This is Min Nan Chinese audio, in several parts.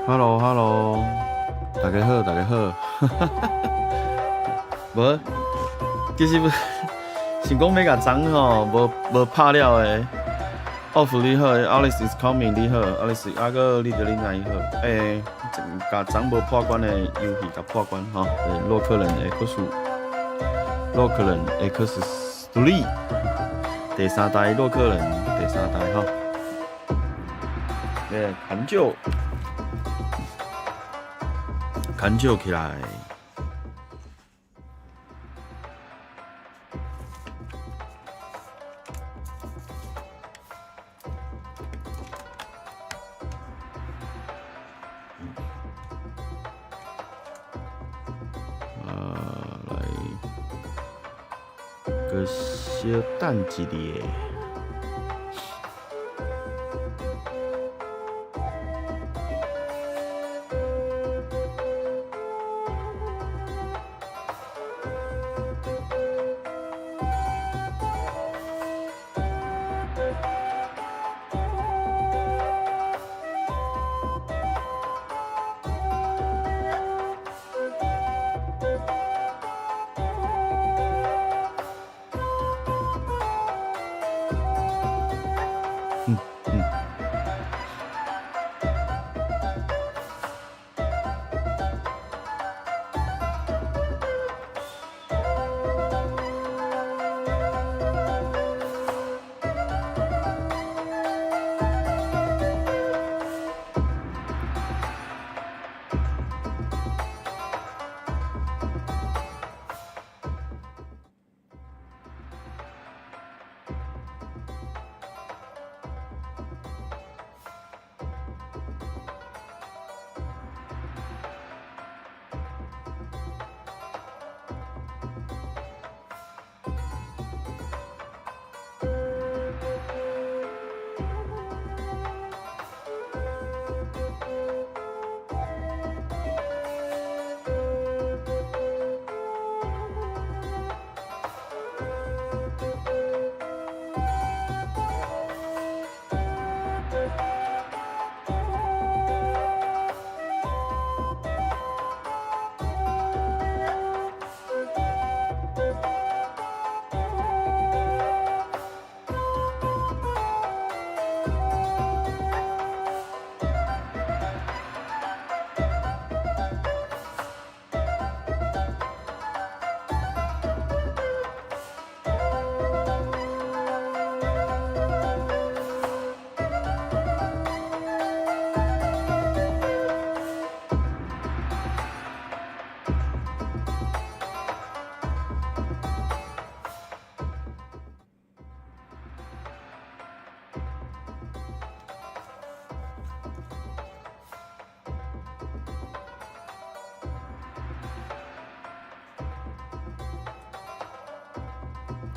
Hello，Hello，大家好，大家好。無，其實想講欲共昨吼，無無拍了的。Off 你好，Alice is coming 你好，Alice 啊閣你佇咧哪裡好？欸，共昨無破關的遊戲共破關吼，洛克人 X，洛克人 X3，第三代洛克人第三代吼。來牽手，牽手起來。啊，來，閣小等一下。嗯嗯。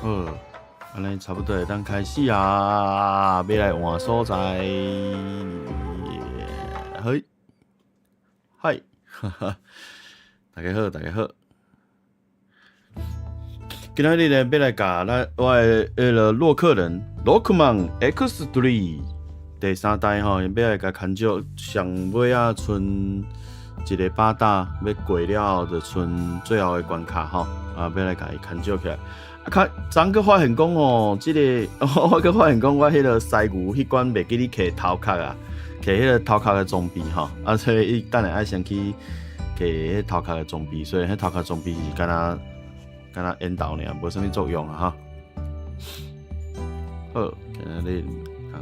好，按呢差不多會當開始啊，欲來換所在。嘿，嗨，哈哈，大家好，大家好。今仔日呢，欲來共咱我的彼个洛克人 Rockman X3 第三代吼，欲來共牽手上尾仔賰一个百搭，欲過了後就賰最後的關卡吼，啊，欲來共伊牽手起來。啊，較昨閣發現講吼，這个我閣發現講，我彼个犀牛彼關袂記得摕頭殼啊，摕彼个頭殼的裝備吼，啊，所以伊等下愛先去摕彼頭殼的裝備，所以彼頭殼裝備是敢若敢若緣投爾，無啥物作用啊哈。好，今仔日啊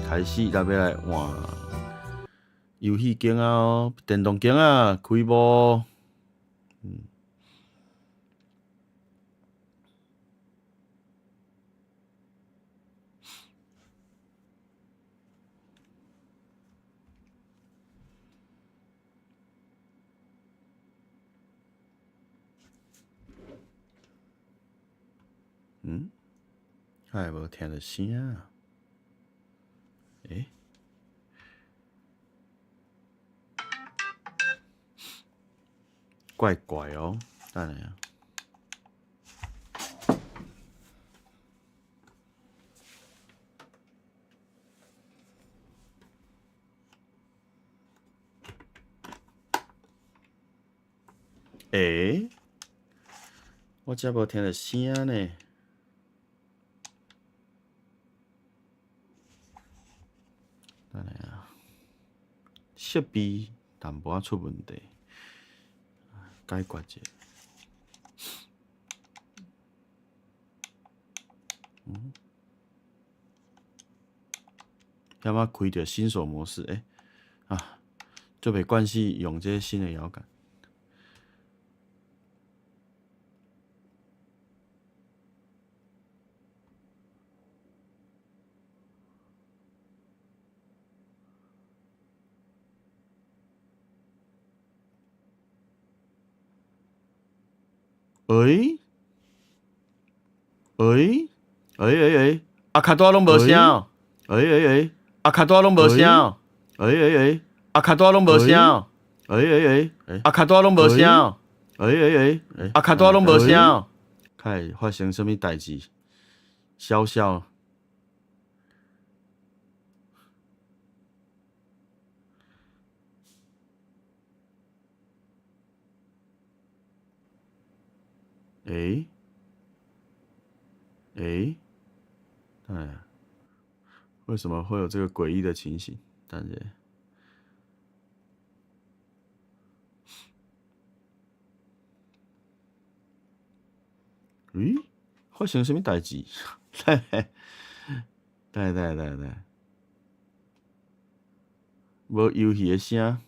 開始咱欲來換遊戲機啊，電動機啊，開無？嗯。嗯？敢會無聽著聲？欸？怪怪哦，等下。欸，我遮無聽著聲呢。等下啊，設備淡薄仔出問題，解決者。嗯，要欲開著新手模式？欸，啊，足袂慣勢用這新的搖桿。欸？欸？欸欸欸！啊，較大攏無聲哦！欸欸欸！啊，較大攏無聲哦！欸欸欸！啊，較大攏無聲哦！欸欸欸！啊，較大攏無聲哦！欸欸欸！啊，較大攏無聲哦！較會發生啥物代誌？笑笑。欸？欸？哎呀，為什麼會有這個詭異的情形？等下。咦？發生啥物代誌？嘿嘿，等下等下等下，無遊戲的聲。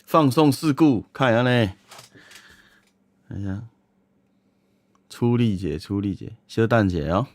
放送事故，看下呢。等一下，處理者，處理者，小等一下哦。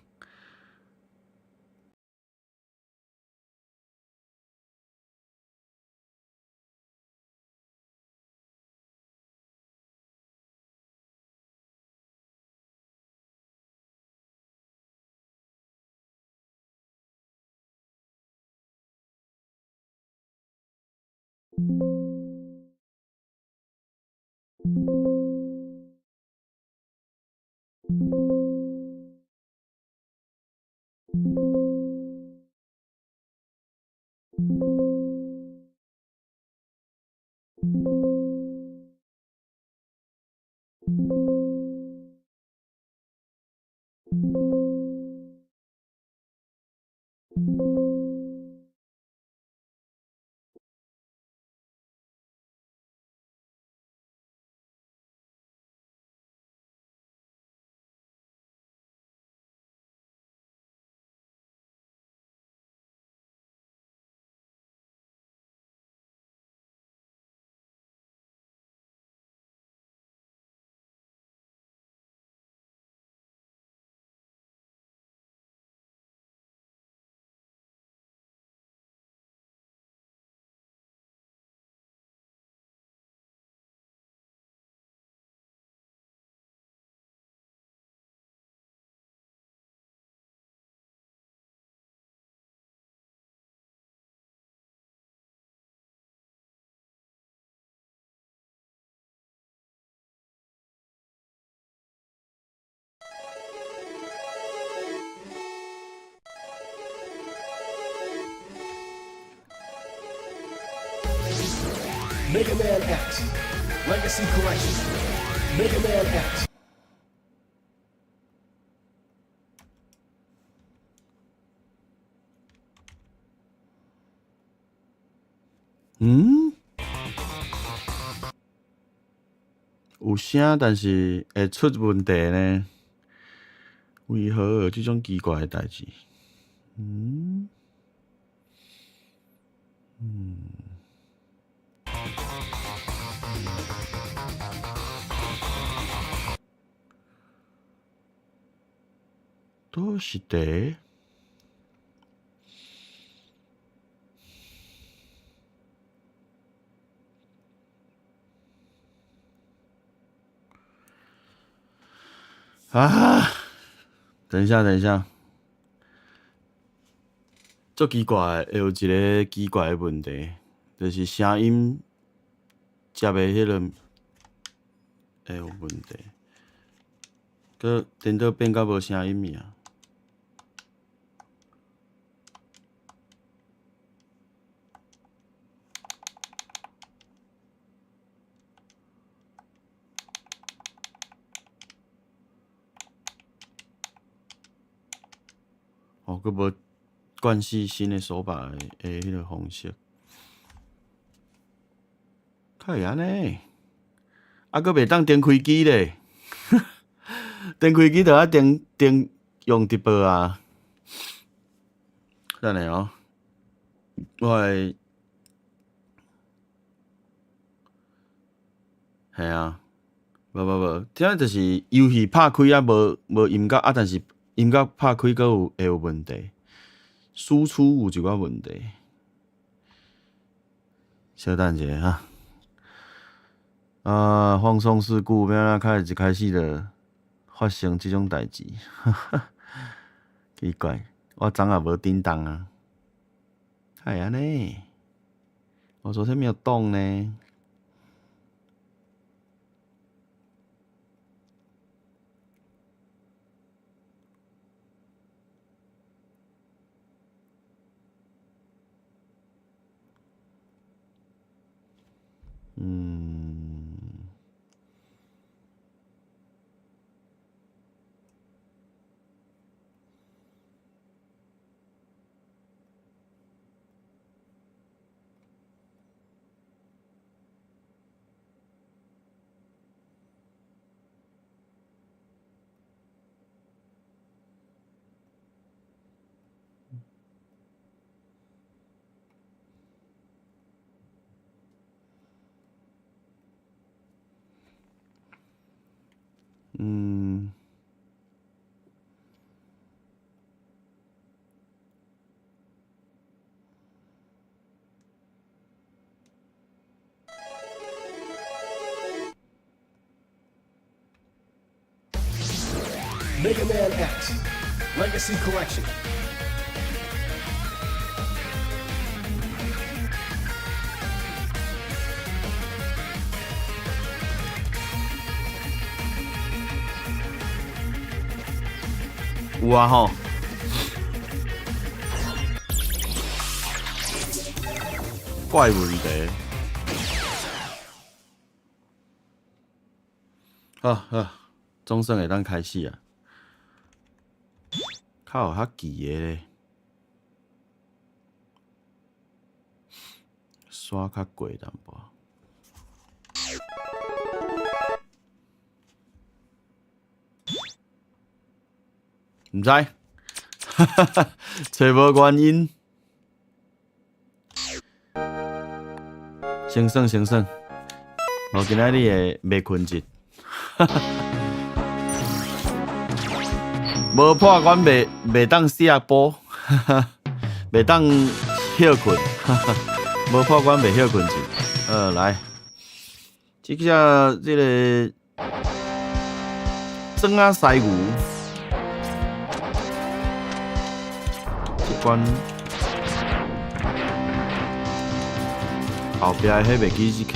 Mega Man X Legacy Collection. Mega Man X. 嗯？有聲，但是會出問題呢？為何有這種奇怪的代誌？嗯？嗯。どうして？啊！等一下，等一下，足奇怪的，會有一个奇怪的問題，就是聲音接的彼个會有問題，閣顛倒變甲無聲音去啊！哦，閣無慣勢新的手把的彼个方式，較會按呢？啊，閣袂當重開機咧，重開機著愛重重用直播啊！等下哦，我會，嘿啊，無無無，這就是遊戲拍開啊，無無音樂啊，但是音樂拍開閣有會有問題，輸出有一寡問題。小等一下哈。啊！放送事故，欲按怎開一開始就發生這種代誌，奇怪，我昨也無振動啊，哪會按呢？我昨天沒有動呢。嗯。嗯。 Mega Man X Legacy Collection. 有啊吼。怪問題。好好，總算會當開始啊！較有較奇的咧，刷較過淡薄。毋知，揣無原因。先算先算，無今仔日會袂睏著。無破關袂當卸波，袂當歇睏，無破關袂歇睏著。來，這隻這个庄仔犀牛，這關後壁彼袂記是客。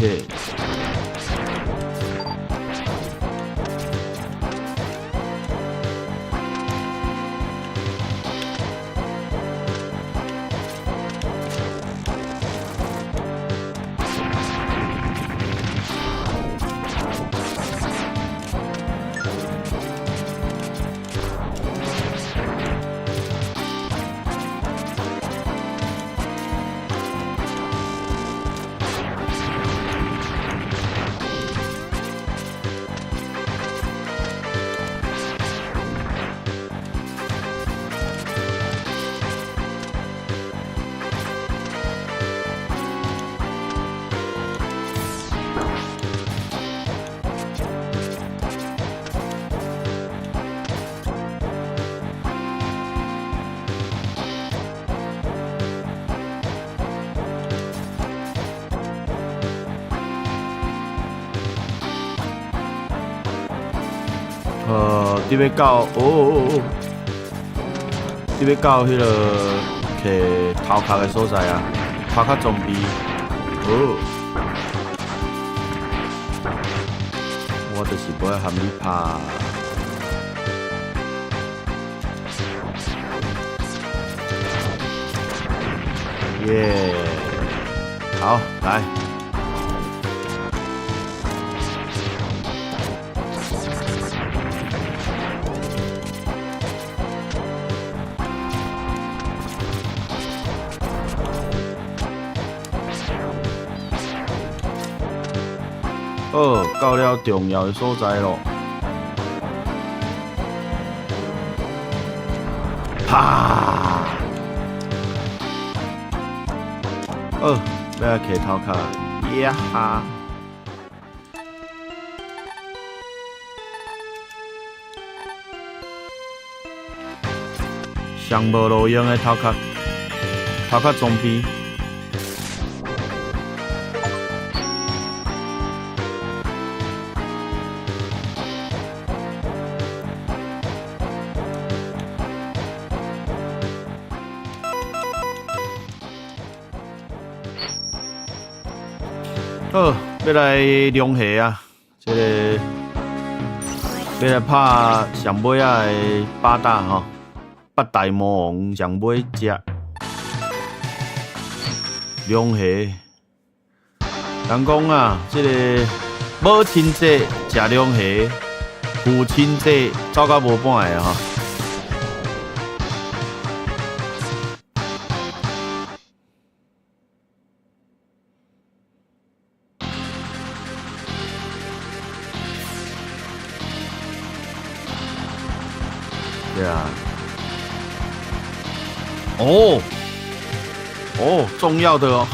伫欲到哦哦哦，伫欲到彼个摕頭殼的所在啊，頭殼裝備，哦，我就是無愛含你拍。耶，好，來。好，到了重要的所在咯。啪！好，欲來摕頭殼，呀哈！上無路用的頭殼，頭殼裝備。好，欲來龍蝦啊！這個欲來拍上尾仔的八大吼，八大魔王上尾隻龍蝦。人講啊，這個母親節食龍蝦，父親節走到無半个吼。對啊，哦，哦，重要的哦，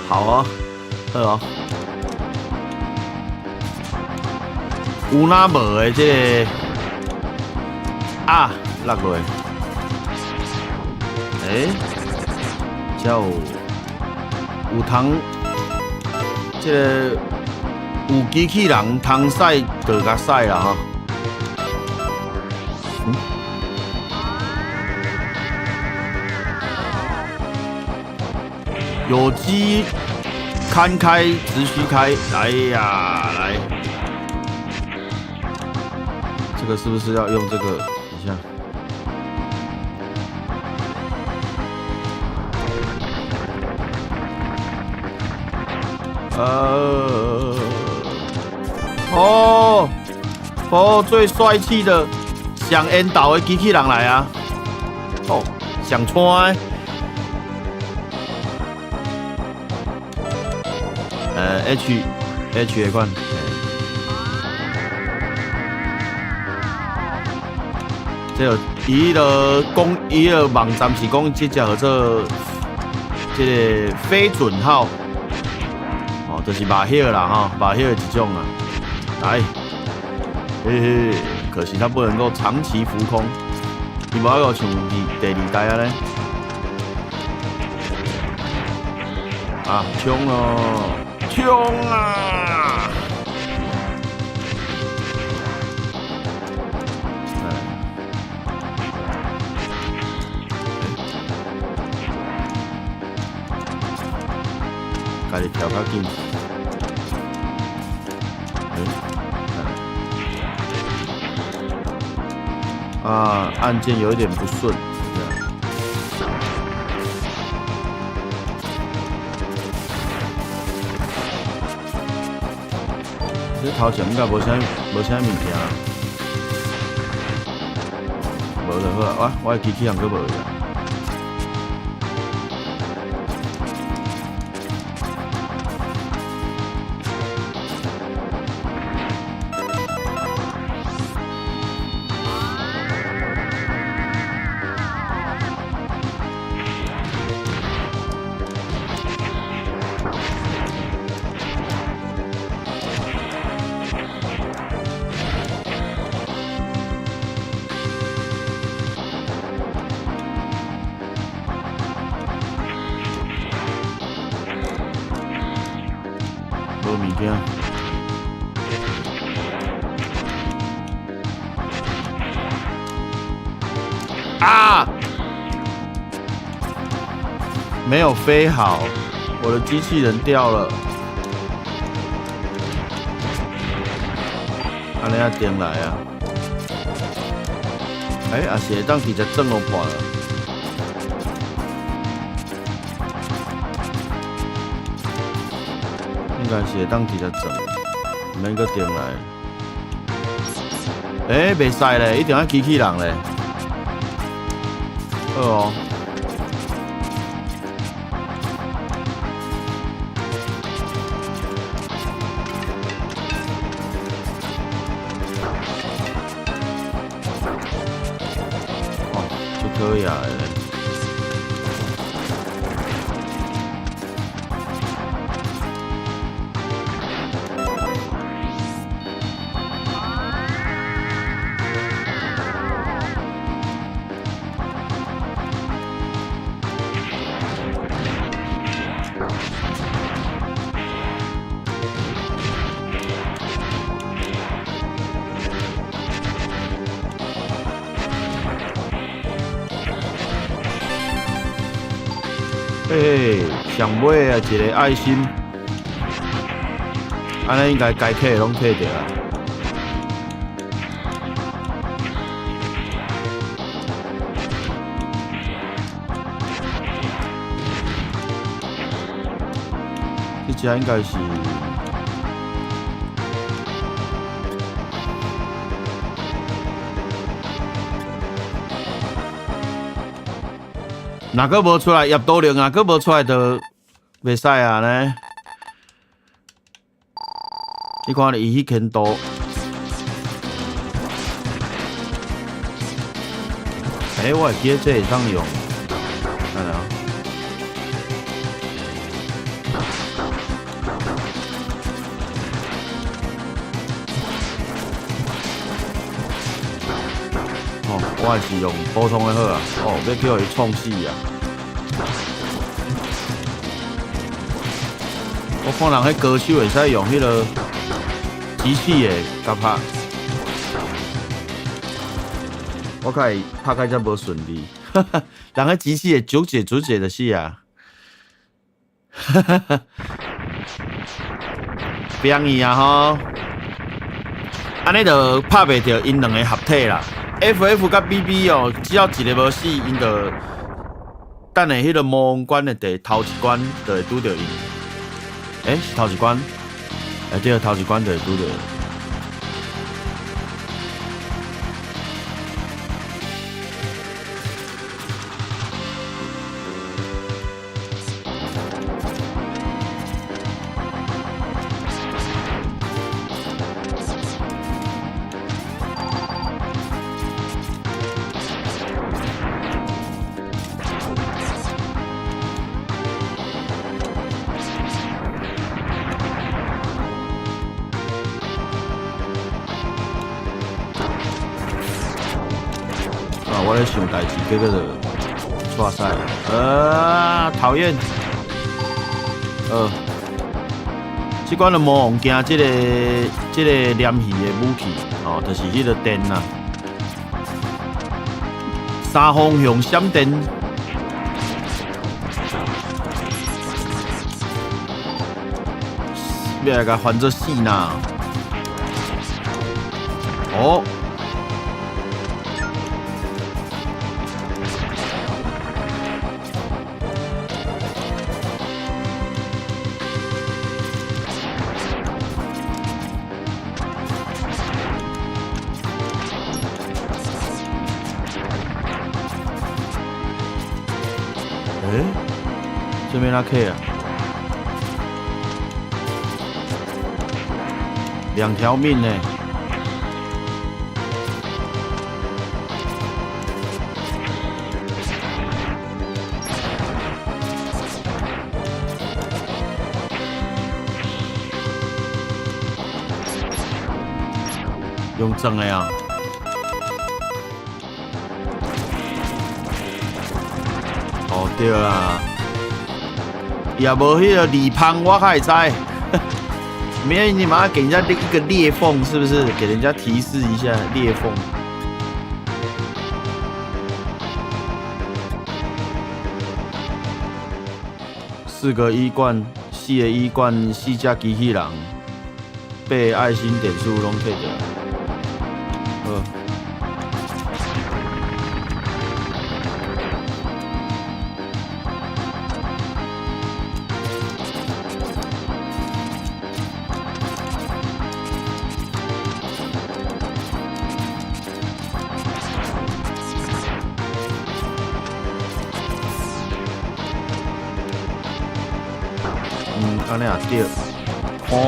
好哦，好哦，有哪無的這個啊，落落，欸，這有有通，這個有機器人通使就共使啦吼。有機堪開，只需開。來呀，來，這個是不是要用這個？等一下。哦，哦，最帥氣的上緣投的機器人來啊！哦，上穿。H H 的款，這個伊彼个講，伊彼个網站是講這隻叫做這個飛準號，哦，就是馬歇啦吼，馬歇的一種啊。來，嘿嘿，可惜它不能夠長期浮空，伊無法度像第二代按呢。啊，衝哦！衝啊！家己跳較緊。啊，按鍵有一點不順。這頭前應該無啥無啥物件，無就好啊。我的機器人閣無去。無物件。啊！沒有飛好，我的機器人掉了。按呢啊，轉來啊！欸，也是會當直接轉予破了。應該是會當直接轉，毋免閣轉來。欸，袂使咧，一定愛機器人咧。好哦。哦，足討厭的咧。嘿，上尾啊一個愛心，按呢應該該摕的攏摕著啊。這隻應該是。若閣無出來，葉多龍啊，閣無出來就袂使啊呢。你看伊彼牽刀，欸，我會記得這會當用，等下。哦，我還是用普通的好啊。哦，欲去予伊創死啊！我看人彼高手會使用彼个機器的共拍，我較會拍甲遮無順利。人彼機器的逐一逐一就死啊！哈哈哈，變伊啊吼！按呢就拍袂著𪜶兩个合體啦。FF 佮 BB 哦，只要一个無死，𪜶就等下彼个魔王關的第頭一關就會拄著𪜶。欸，是頭一關？欸，對，頭一關就會拄著。啊，我咧想代誌，結果就錯賽。啊，討厭！這關的魔王驚這個鯰魚的武器，哦，就是彼个電啊，三方向閃電。欲來共翻做死啦！哦。欸，這欲按怎克啊？兩條命呢？用真的啊？哦，對啦，也無彼個裂縫，我較會知。沒你馬上給人家一個裂縫，是不是？給人家提示一下裂縫。四個一貫，四个一貫，四隻機器人，八个愛心點數攏摕著。好。嗯，按呢也對，可哦。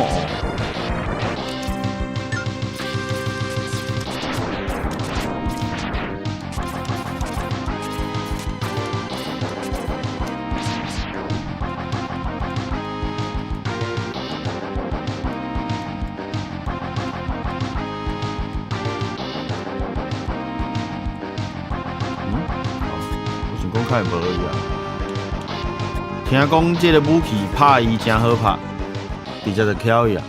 嗯，我想講較會無伊啊。聽講這个武器拍伊誠好拍，直接就敲伊啊。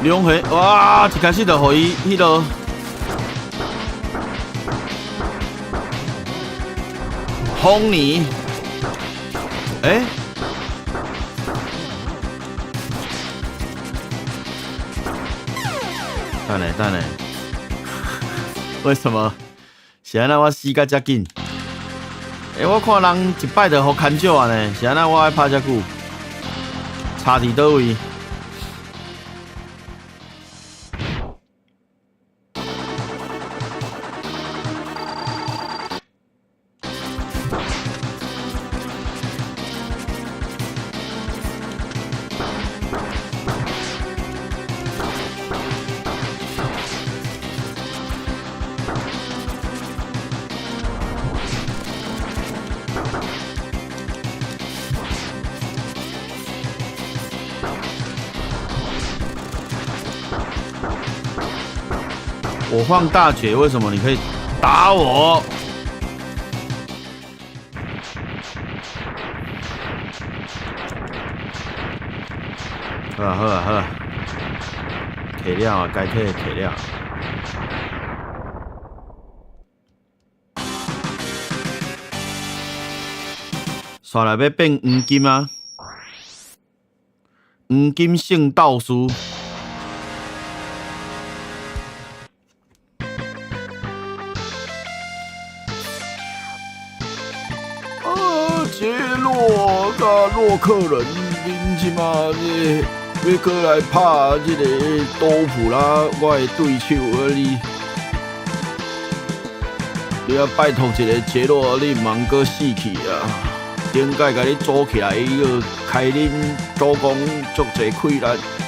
兩回，哇！一開始就予伊彼囉轟你，欸？等下，等下，為什麼？是按怎我死甲遮緊？欸，我看人一擺就予牽少啊呢，是按怎我愛拍遮久？差佇佗位？我放大絕，為什麼你可以打我？好啊好啊好啊，摕了啊，該摕的摕了。煞來欲變黃金啊！黃金聖鬥士。啊，傑洛佮洛克人，恁這馬這欲閣來拍這个多普拉，我的對手啊你！你啊拜託一个傑洛，你毋通閣死去啊！頂擺共你組起來，伊開恁主公足濟氣力，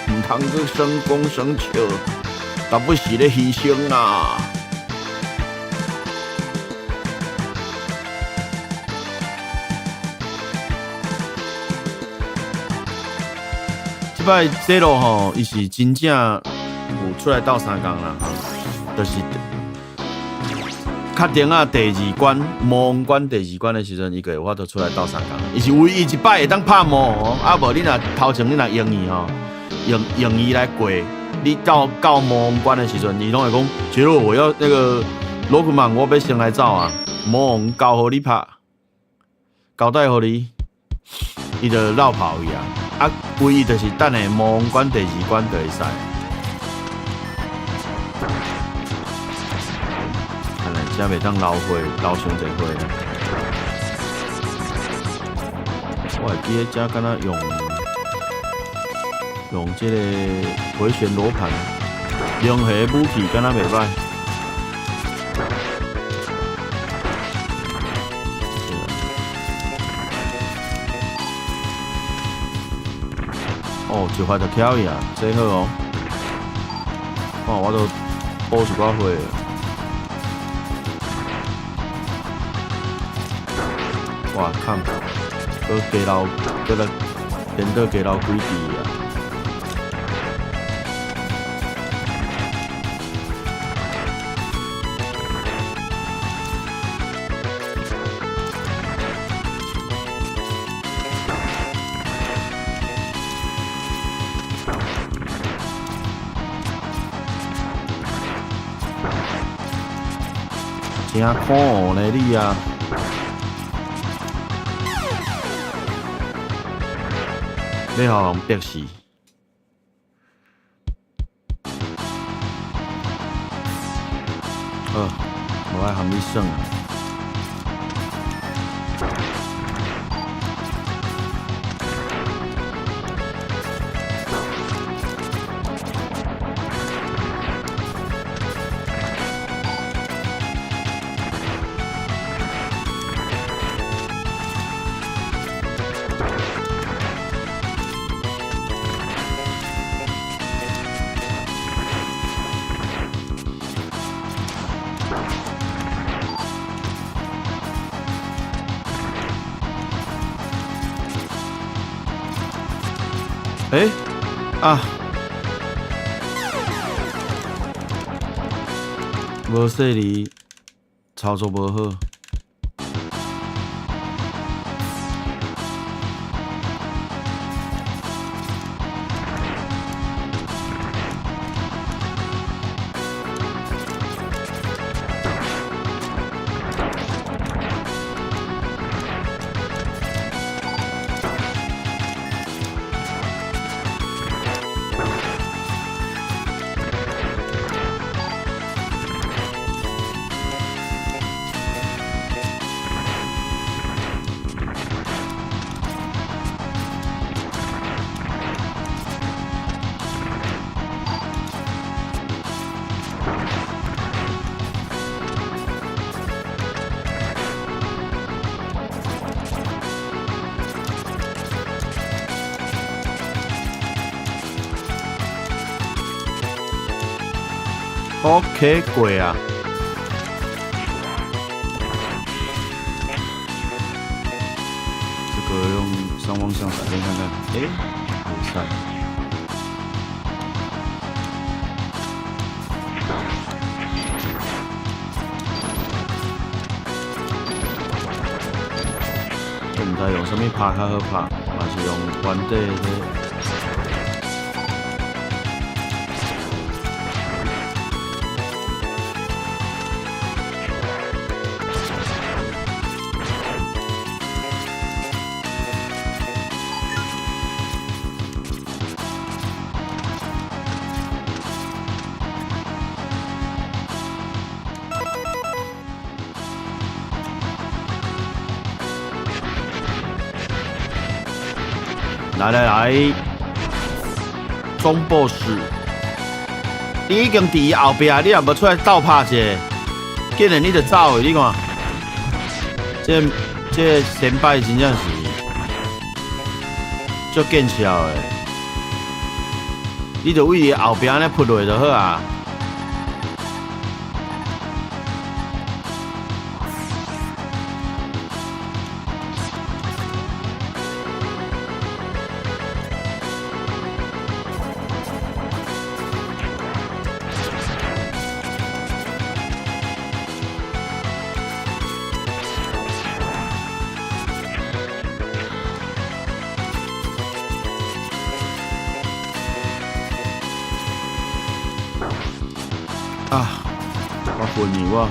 毋通閣耍講耍笑，但不時咧犧牲啊！這擺傑洛吼，伊是真正有出來鬥相共啦，就是確定啊，第二關魔王關第二關的時陣，伊就會有法度出來鬥相共。伊是唯一一擺會當拍魔王，啊無你若頭前你若用伊吼，用用伊來過，你到到魔王關的時陣，伊攏會講，傑洛，我要那個羅克曼，我欲先來走啊，魔王交予你拍，交代予你，伊就落跑去啊。啊，唯一就是等下魔王關第二關就會使。看來這袂當留血，留傷濟血。我會記得這敢若用用這个迴旋羅盤，兩下武器敢若袂䆀。哦，一發就敲伊啊，這好哦。看我都補一寡血。哇，慘！閣加留，閣來顛倒加留幾支啊！真可惡呢你啊！欲予人逼死。好，無愛含你耍啊！欸，啊，無細膩，操作無好。OK 過啊！這個用雙方向閃電看看，欸，沒閃。這毋知用啥物拍較好拍，嘛是用原底的。來來來，總 boss，你已經佇伊後壁，你也無出來鬥拍一下，竟然你就走去，你看，這這先輩真正是足見笑的，你就為伊後壁按呢撲落就好啊。啊！我昏去我。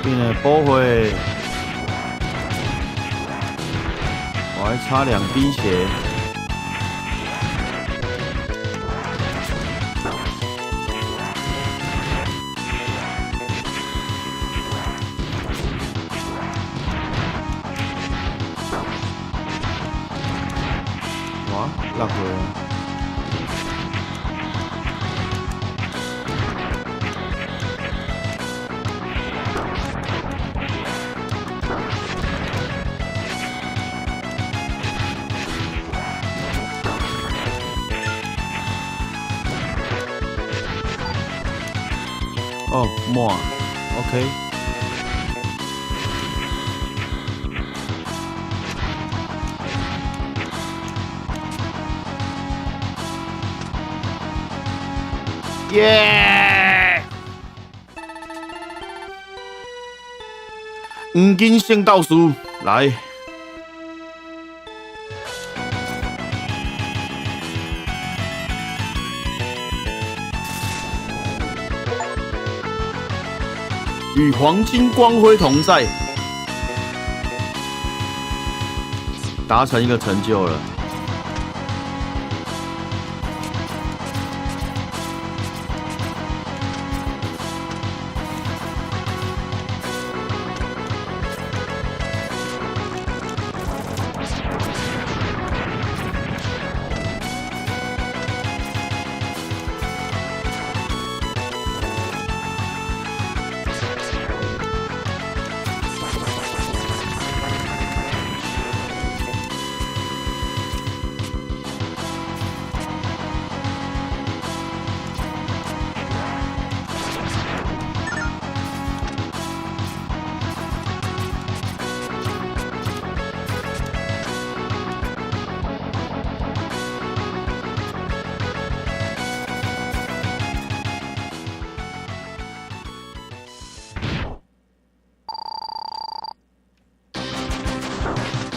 變來補血，我還差2滴血。哇，落血啊！哦，滿，OK。耶！黃金聖鬥士來。與黃金光輝同在，達成一個成就了。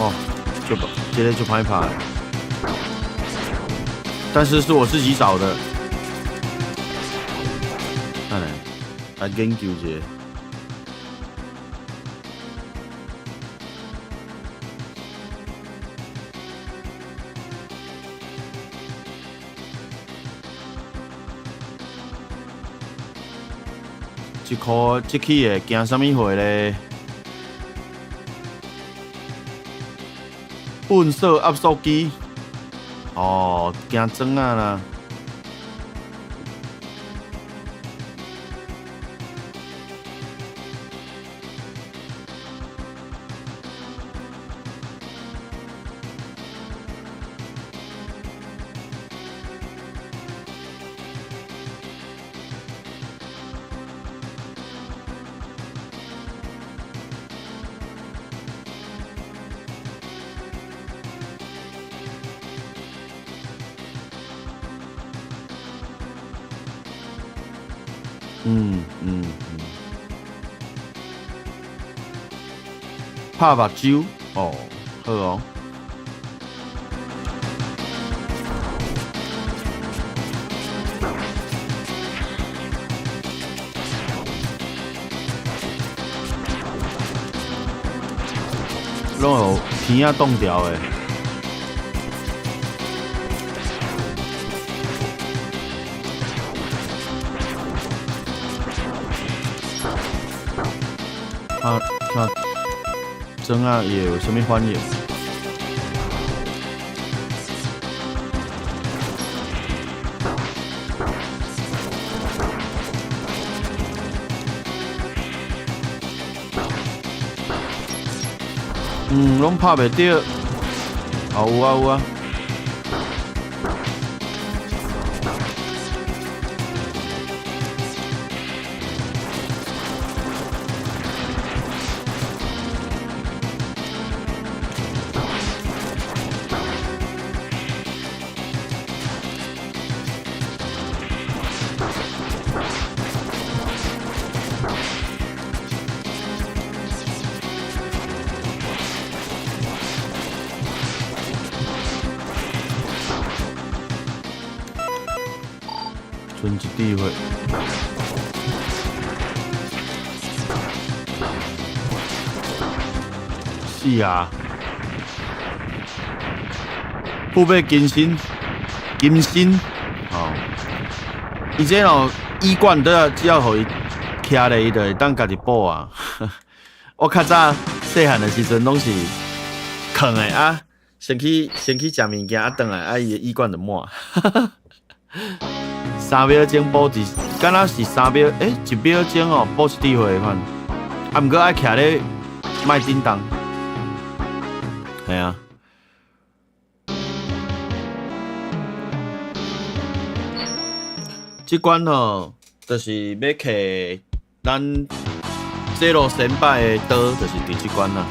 哦，就這個就歹拍，但是是我自己找的。來，來研究一下。這箍這起會驚啥物貨咧？笨色壓縮機，哦，驚裝仔啦。嗯嗯嗯，拍目睭哦，好哦。攏予天仔凍掉的。啊，看裝仔伊會有啥物反應？嗯，攏拍袂著。哦，有啊有啊。剩一滴血。是啊，富贝金身，金身，哦，伊這哦，醫館都要只要予伊徛咧，伊就會當家己補啊。我較早細漢的時陣攏是囥的啊，先去食物件啊，轉來啊，伊的醫館就滿。3秒鐘補一，敢若是3秒，欸，1秒鐘哦，補一滴血款。啊，毋過愛徛咧，莫振動。係啊。這關吼，就是欲揢咱這路先輩的刀，就是佇這關啦。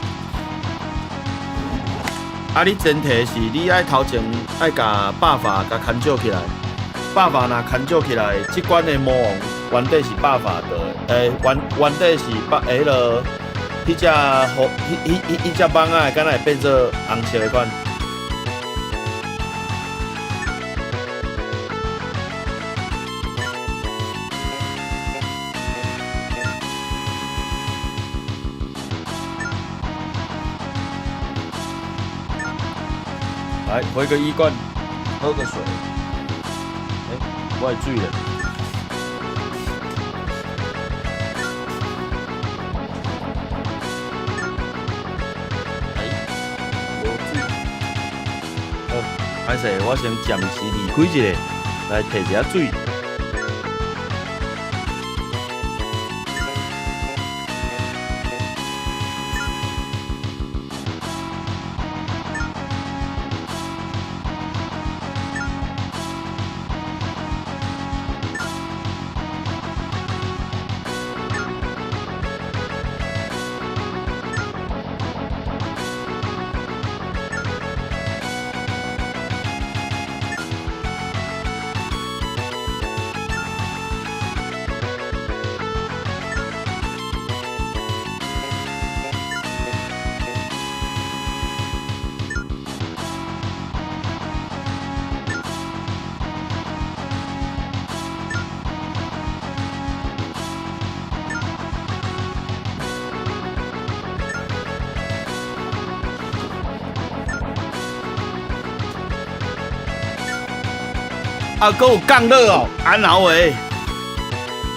啊，你前提是你愛頭前愛共 buff 共牽招起來，buff 若牽招起來，這關的魔王原底是 buff 的，原底是巴彼落，彼隻虎，彼隻蠓仔，敢若會變做紅色的款。來，回個醫館，喝個水。欸，我的水咧？欸，無水。好，歹勢，我先暫時離開一下，來提一下水。啊，閣有降落哦，安怎話？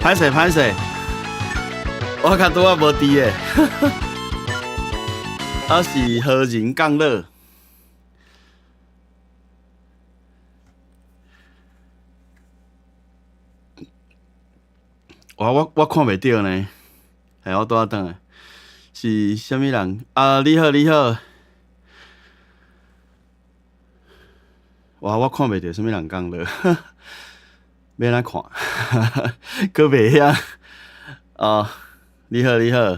歹勢歹勢，我較拄仔無佇的，啊是何人降落？哇，我看袂著呢，嘿，我拄仔轉來，是啥物人？啊，你好你好。哇！我看袂著啥物人降落，欲按怎看？閣袂曉。哦，你好你好，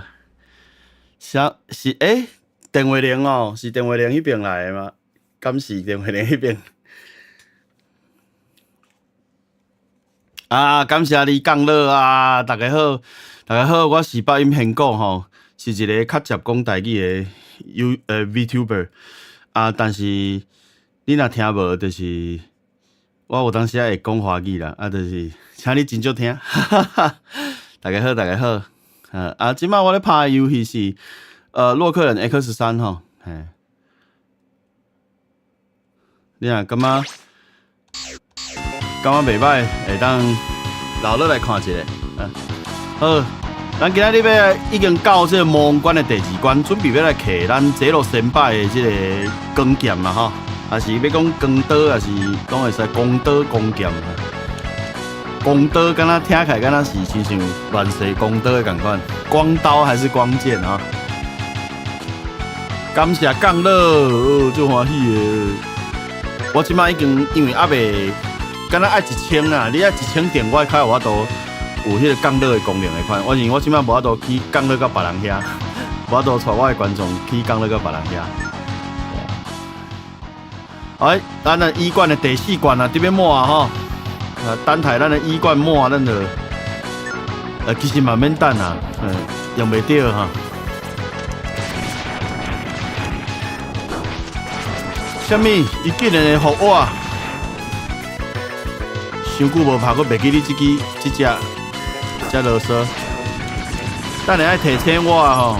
啥是欸？電話鈴哦，是電話鈴彼爿來的嗎？敢是電話鈴彼爿？啊！感謝你降落啊！大家好，大家好，我是北音玄古吼，是一个較捷講台語的 U VTuber 啊，但是你若聽無，就是我有當時仔會講華語啦，啊，就是請你斟酌聽。大家好，大家好，啊，這擺我咧拍的遊戲是洛克人 X 三吼，嘿，你若感覺袂䆀，會當留落來看一下。好，咱今仔日欲已經到這個魔王關的第二關，準備欲來揢咱這路先輩的這個光劍啦吼，抑是欲講光刀，抑是攏會使光刀光劍。光刀敢若聽起來敢若是親像亂世光刀的仝款，光刀還是光劍啊？感謝降落，哦，足歡喜的。我這擺已經因為猶未，敢若愛1000啊！你愛1000點，我較有法度有彼個降落的功能的款。我因為我這擺無法度去降落到別人遐，無法度帶我的觀眾去降落到別人遐。哎，咱的醫館的第四關啊，佇欲滿啊吼！啊，等待咱的醫館滿，咱就其實嘛免等啊，用袂著哈。啥物？伊竟然會予我？傷久無拍，閣袂記你這支這隻遮囉嗦。等下愛提醒我吼，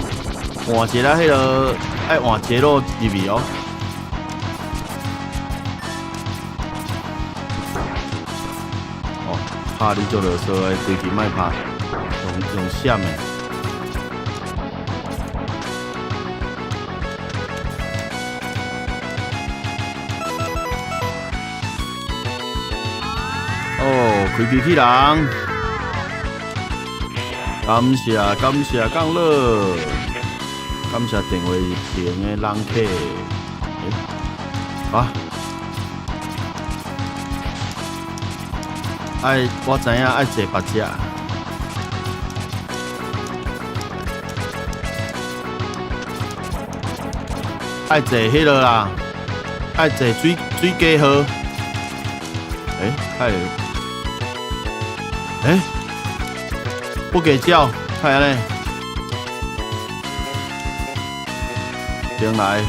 換一下彼个愛換傑洛入去哦。哦，拍你足囉嗦的，規氣莫拍，用閃的。哦，開機器人，感謝感謝降落，感謝電話亭的人客。欸，啊，愛我知影愛坐別隻。愛坐彼个啦，愛坐水雞號。欸，太，欸，不給叫，看按呢？重來。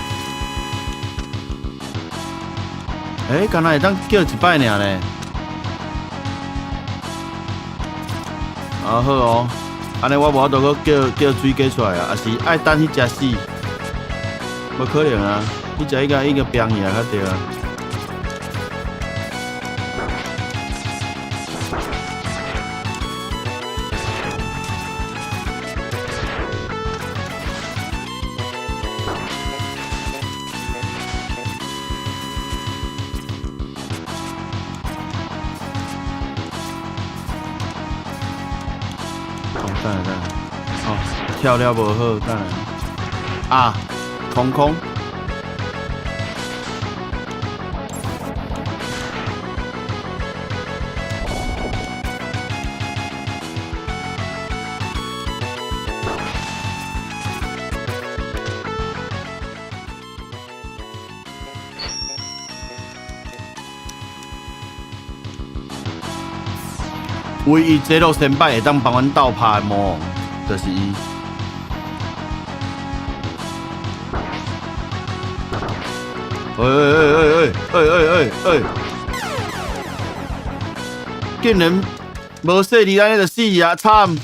欸，敢若會當叫一擺爾呢？啊好哦，按呢我無法度閣叫水雞出來啊，抑是愛等彼隻死？無可能啊，彼隻應該變去啊，較對啊。等下等下，哦，跳了無好，等下，啊，空空。唯一這路先輩會當幫阮鬥拍的魔王，就是伊。欸欸欸欸欸欸欸欸！竟然無細膩按呢就死啊！慘！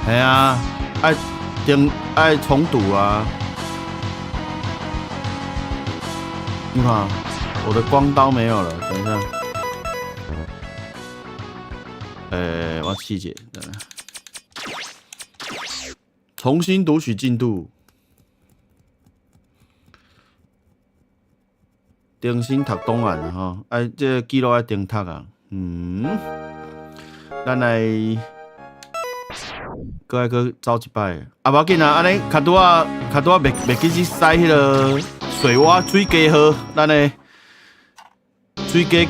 系啊，愛重愛重讀啊！你看，我的光刀沒有了，等一下。欸，我試一下，重新讀取進度，重新讀檔案吼，愛這个記錄愛重讀啊。嗯，咱來。閣愛閣走一擺，啊，無要緊啊，按呢較拄仔較拄仔袂記去使彼个水蛙水雞號，咱的水雞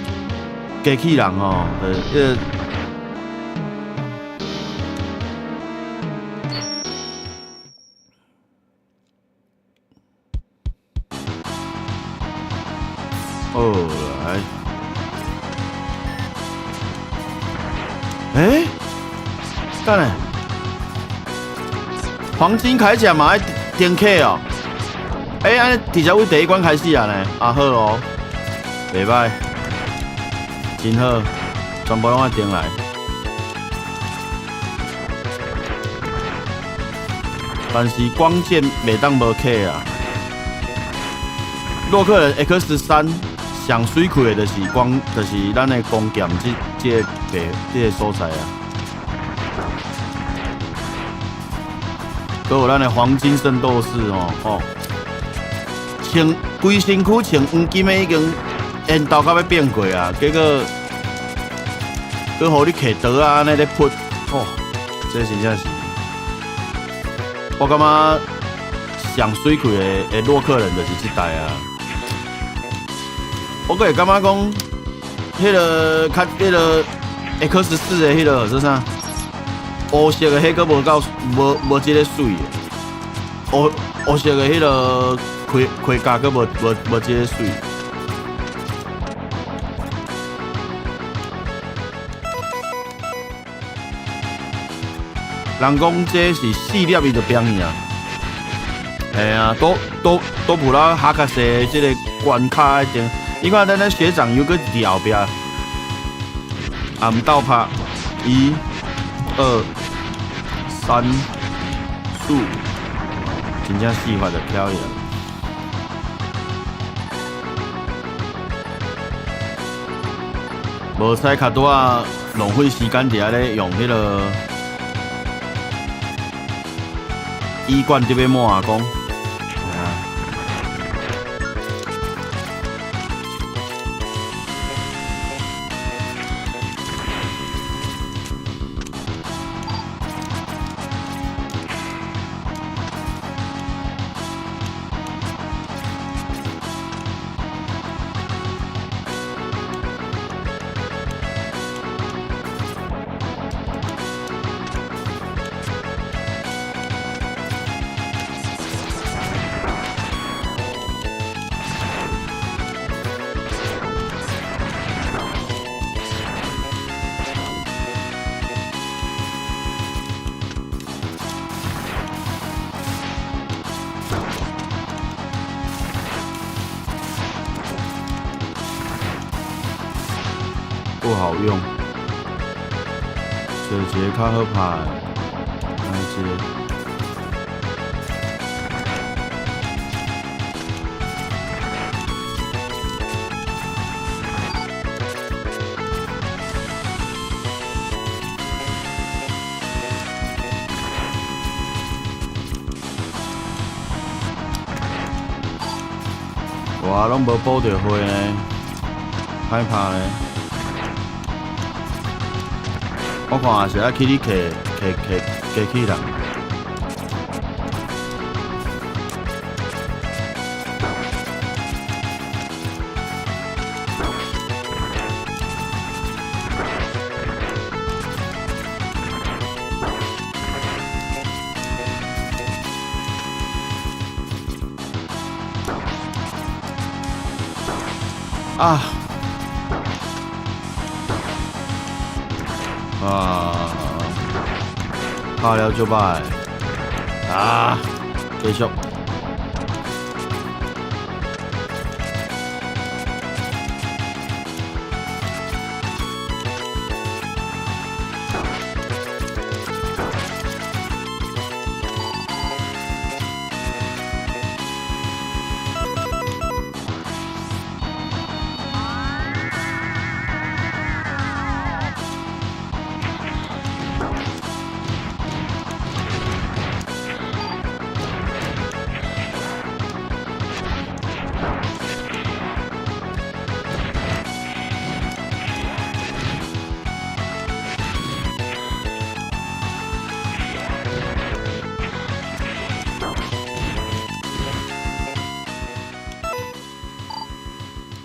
機器人吼，彼个。哦，來，欸，等下。黃金鎧甲嘛愛重啟哦，欸，按呢直接對第一關開始啊呢？啊好哦，袂䆀，真好，全部攏愛重來。但是光劍袂當無卡啊。洛克人 X3上媠氣的就是光，就是咱的光劍這個這個所在啊。閣有咱的黃金聖鬥士吼吼，穿規身軀穿黃金的已經緣投到欲變過啊，結果閣予你提刀仔按呢咧噗，哦，這真正是，我感覺上媠氣的洛克人就是這代啊。我閣會感覺講，彼个較彼个 X4的彼个叫啥？烏色的彼閣無夠無這个媠的，烏色的彼个盔甲閣無這個媠。人講這是四粒伊就變去啊，嘿啊，都普拉哈卡西這個關卡一定，你看咱學長又閣佇後壁，暗鬥拍，一、二、三、四，真正四發就飄去啊！無使較拄仔浪費時間佇遐咧用彼个醫館得欲滿講。不好用，找一个較好拍的，來這個。哇，攏無補著血呢，歹拍呢。我看也是愛去你揢揢揢機器人。啊！啊！拍了就歹啊！繼續。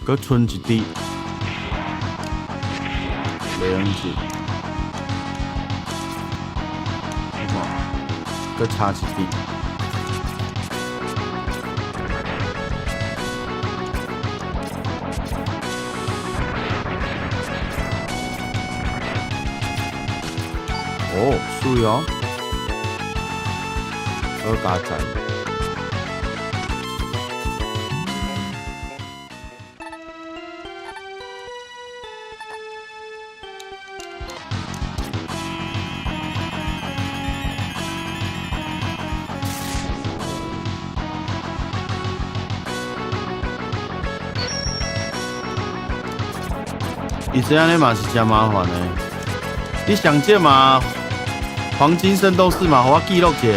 閣剩一滴，袂用是，我看，閣差一滴。哦，媠哦，好加載。伊這按呢嘛是誠麻煩的。你上少嘛，黃金聖鬥士嘛，予我記錄一下。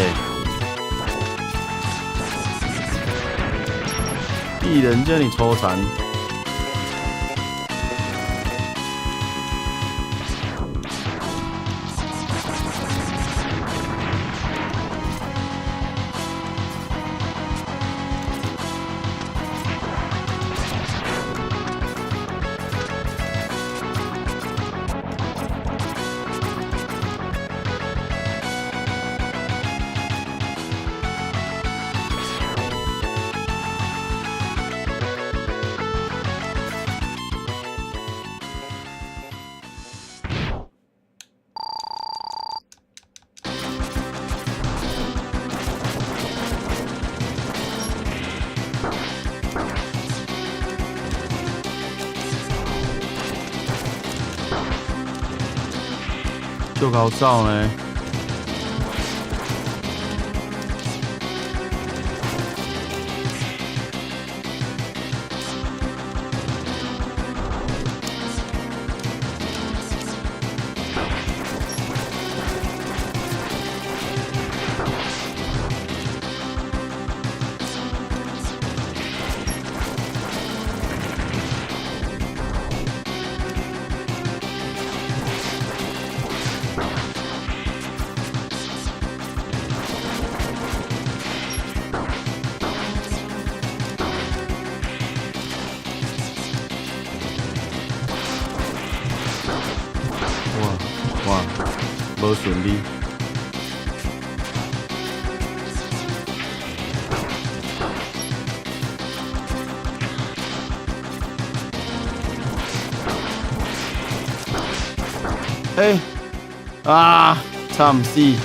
技能這爾粗殘。足𠢕走呢。哇哇，無順利。欸，啊，慘死！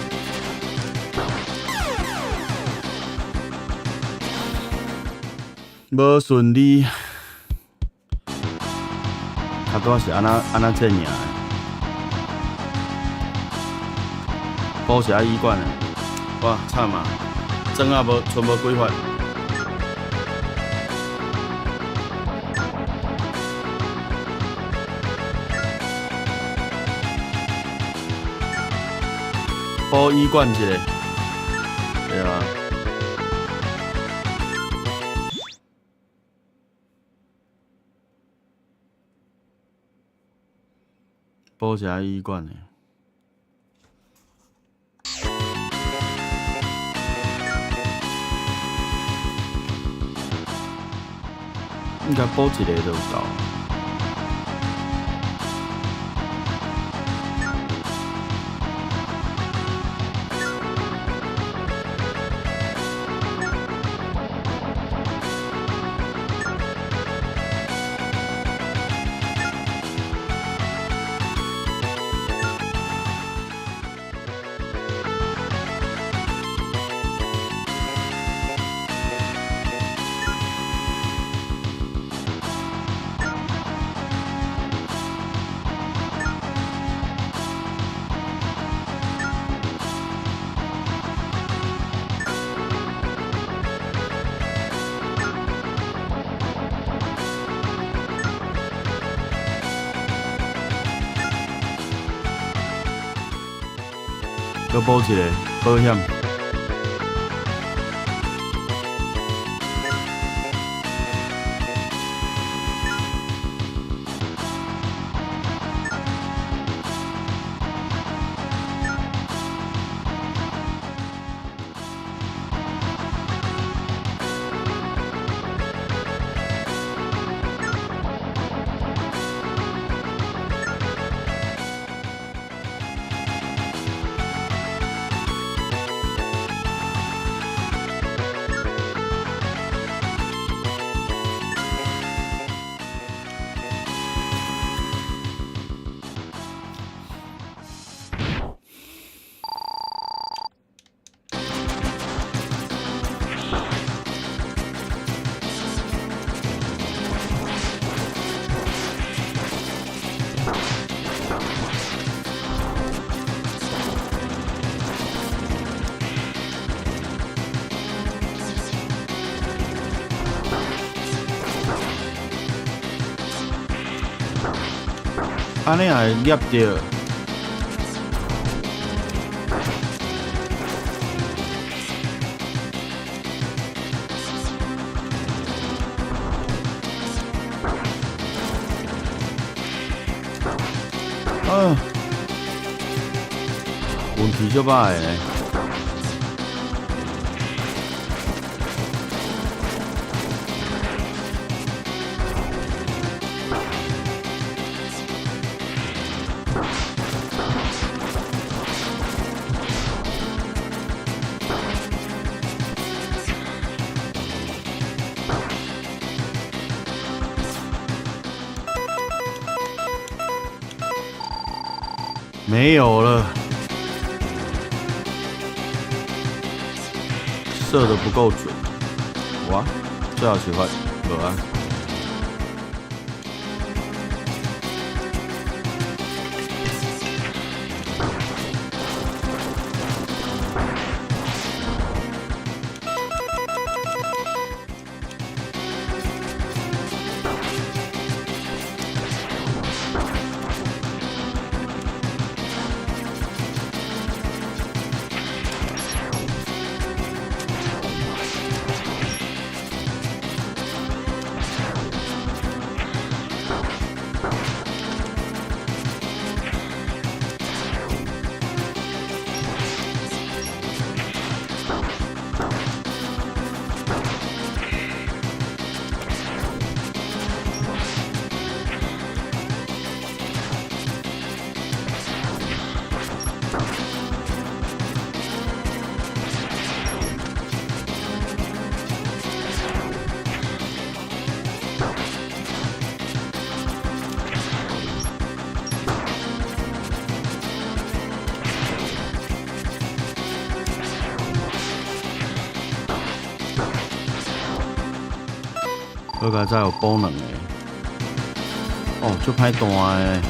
無順利。較拄仔是按怎按怎戰贏的？補是愛醫館的，哇，慘啊！裝啊無，賰無幾發。補醫館一个，對啊。補是愛醫館的。應該補一个就有夠。閣補一个保險。按呢也會夾著。啊，運氣足歹的呢。沒有了，射得不夠準。哇，最後一發，無啊。好佳哉有補兩个。哦，足歹彈的。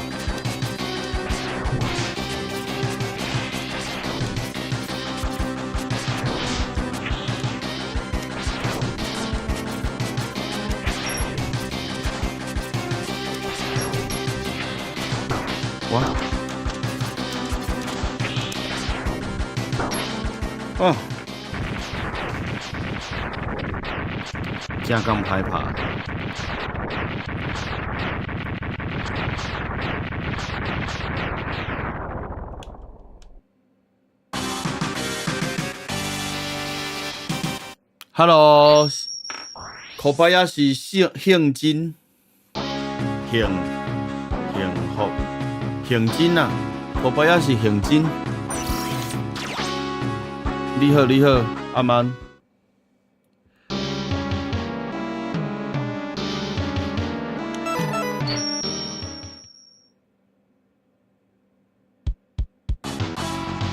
哇！哦，正敢歹拍。Hello，科巴也是幸幸真，幸幸福幸真啊，科巴也是幸真。你好，你好，阿曼。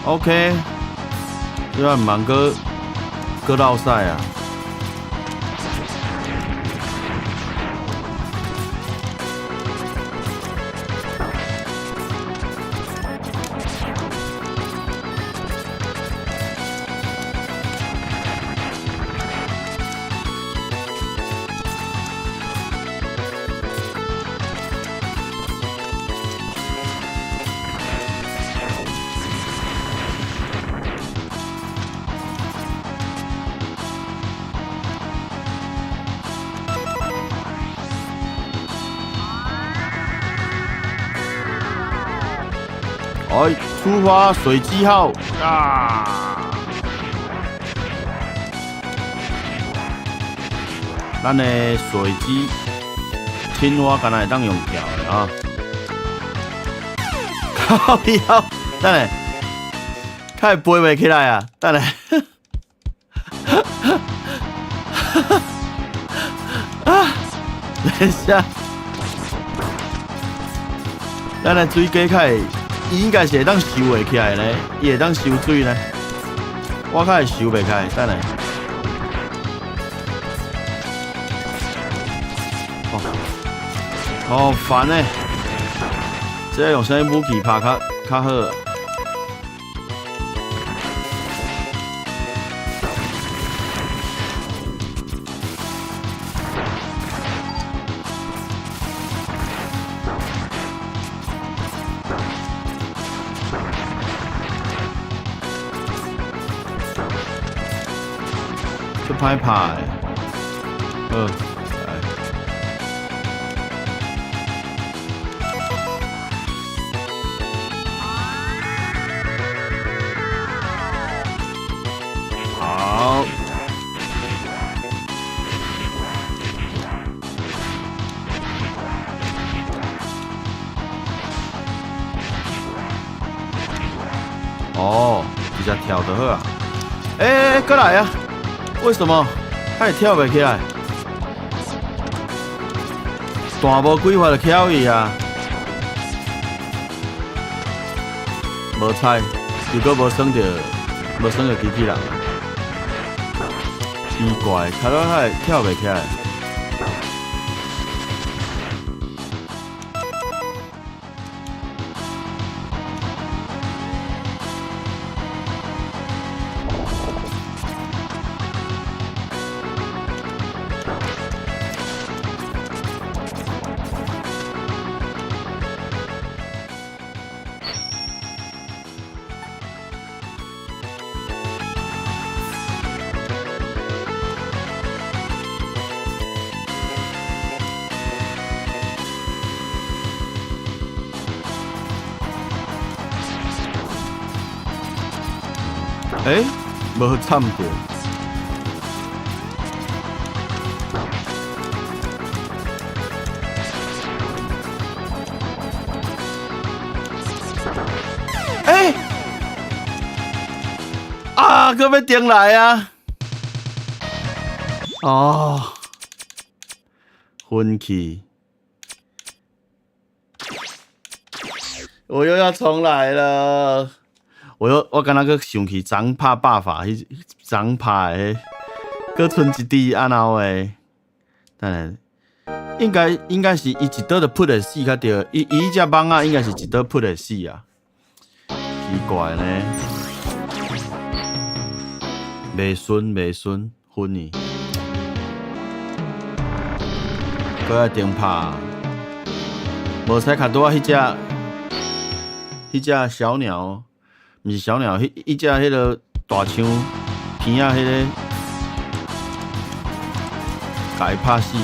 OK，這擺毋通閣閣落屎啊！來，出發水雞號啊！咱的水雞青蛙敢若會當用跳的啊！靠腰，等下，較會飛袂起來啊！等下，啊，等一下，咱的水雞較會。伊應該是會當收會起來呢，伊會當收水呢。我較會收袂起來，等下。哦，好煩欸！這用啥物武器拍較較好？足歹拍的，好，來。好。哦，直接跳就好啊！欸，閣來啊！為什麼？它會跳袂起來？彈無幾發就翹去啊！無彩，又閣無耍著，無耍著機器人。奇怪，較早會跳袂起來。欸，無參著。欸！啊，閣欲重來啊！哦，昏去，我又要重來了。我又我敢若閣想起昨昏拍百法，彼昨昏拍的，閣賰一支按怎話？等下，應該是伊一刀就噗會死較對，伊伊彼隻蠓仔應該是一刀噗會死啊。奇怪呢，袂順袂順，昏去，閣愛重拍，無使較拄仔彼隻小鳥，毋是小鳥，彼彼隻彼个大象鼻仔彼个，共伊拍死啊！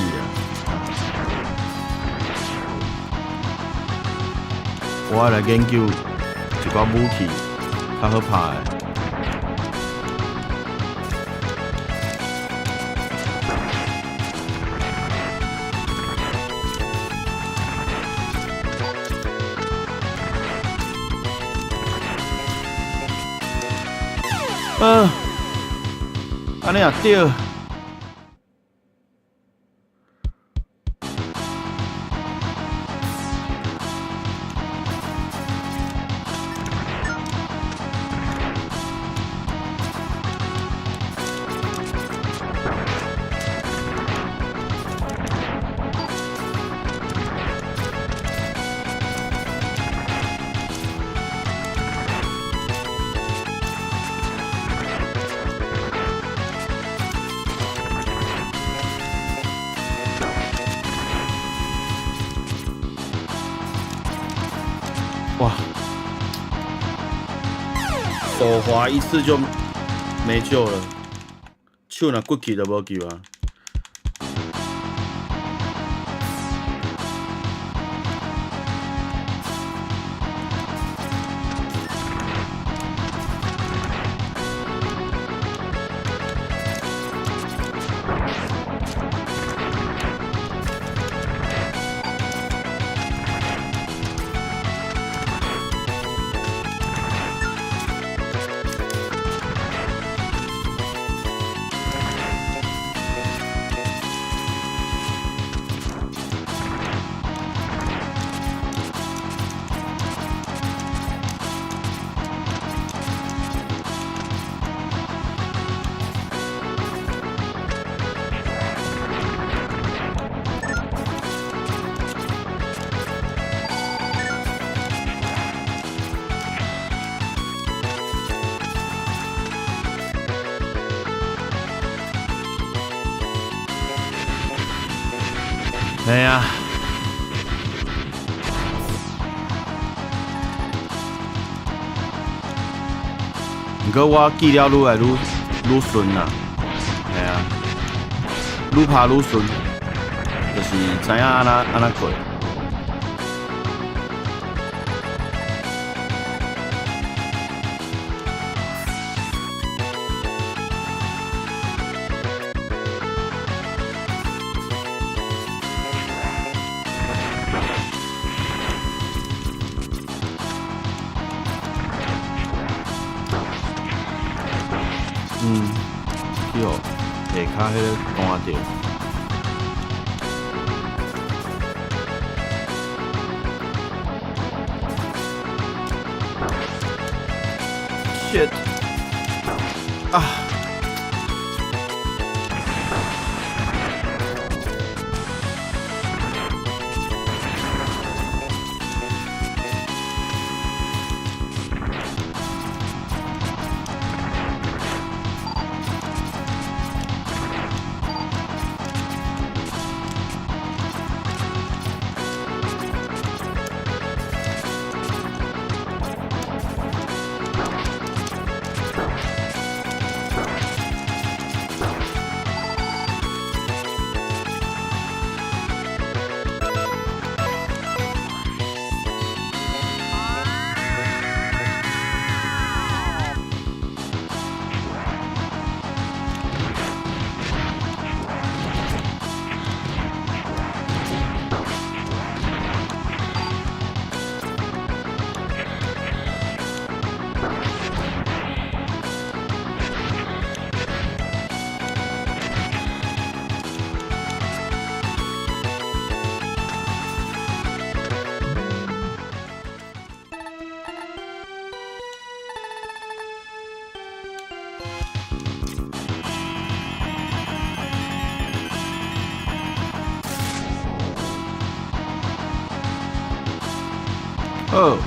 我愛來研究一寡武器較好拍的。按呢也對。哇！手滑一次就沒救了，手若骨去就無救啊！嘿啊！毋過我記了愈來愈愈順啦，嘿啊，愈拍愈順，就是知影按怎按怎過。嗯，去予下跤彼个彈著。Shit！啊！好，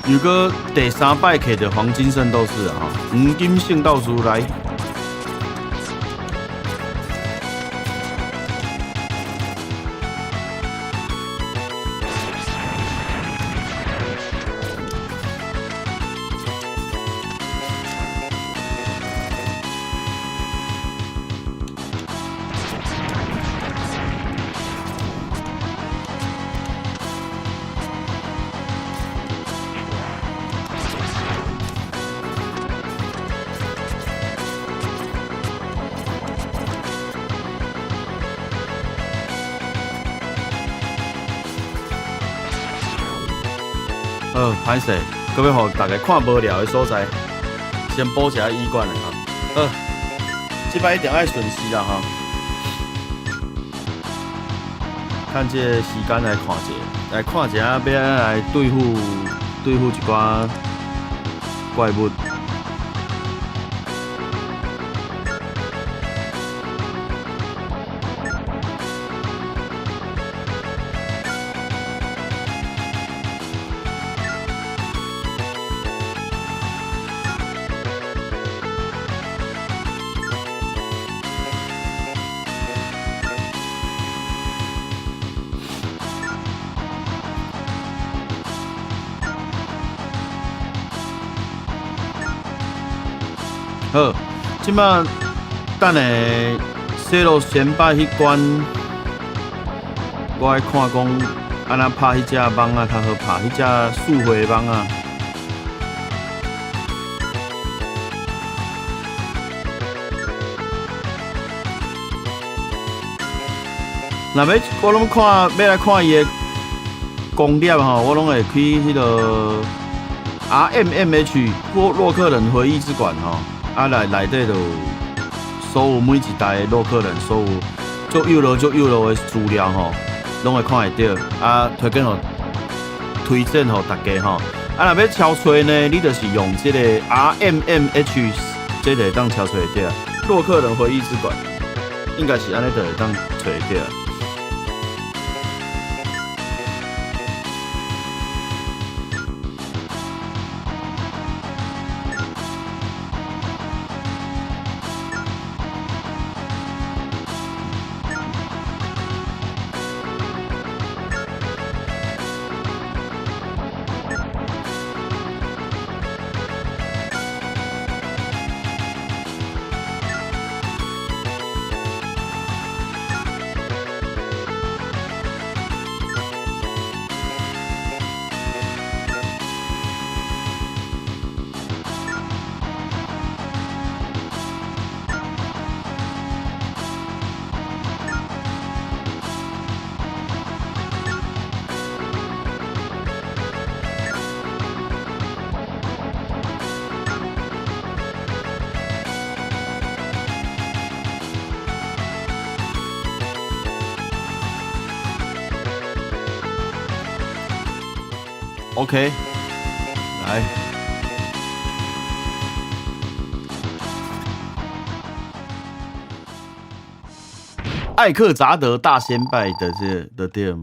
如果第三擺揢著黃金聖鬥士啊，黃金聖鬥士來。好，歹勢，閣欲予大家看無聊的所在，先補一下醫館的吼。好，這擺一定愛順時啦吼。趁這個時間來看者，來看一下欲按怎來對付對付一寡怪物。好，這擺等下洗路先擺彼關，我愛看講按怎拍彼隻蠓仔較好拍，彼隻四歲蠓仔。若欲我攏看，欲來看伊的攻略吼，我攏會去彼个 RMMH 洛洛克人回憶之館吼。啊，內內底就有所有每一代的洛克人，所有足幼落足幼落的資料吼，攏會看會著。啊，推薦予推薦予大家吼。啊，若欲搜揣呢，你就是用這个 RMMH，這就會當搜揣會著。洛克人回憶之館，應該是按呢就會當揣會著。 OK，來。艾克扎德大先拜的這的店。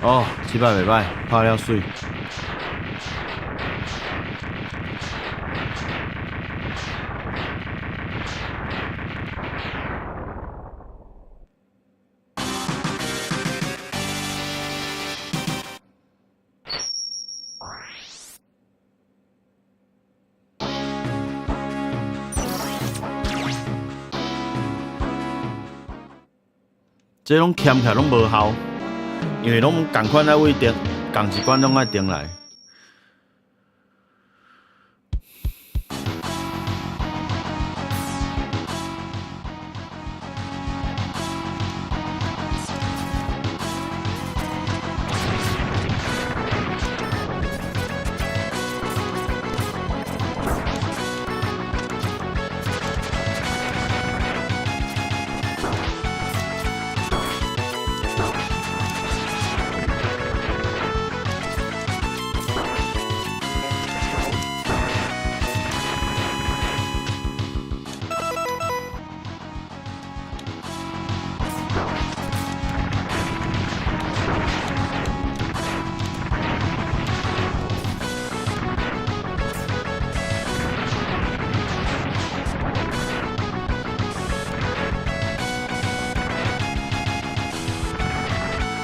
哦，這擺袂䆀，拍了媠。這攏欠起來攏無效，因為攏仝款仔位定，仝一關攏愛重來。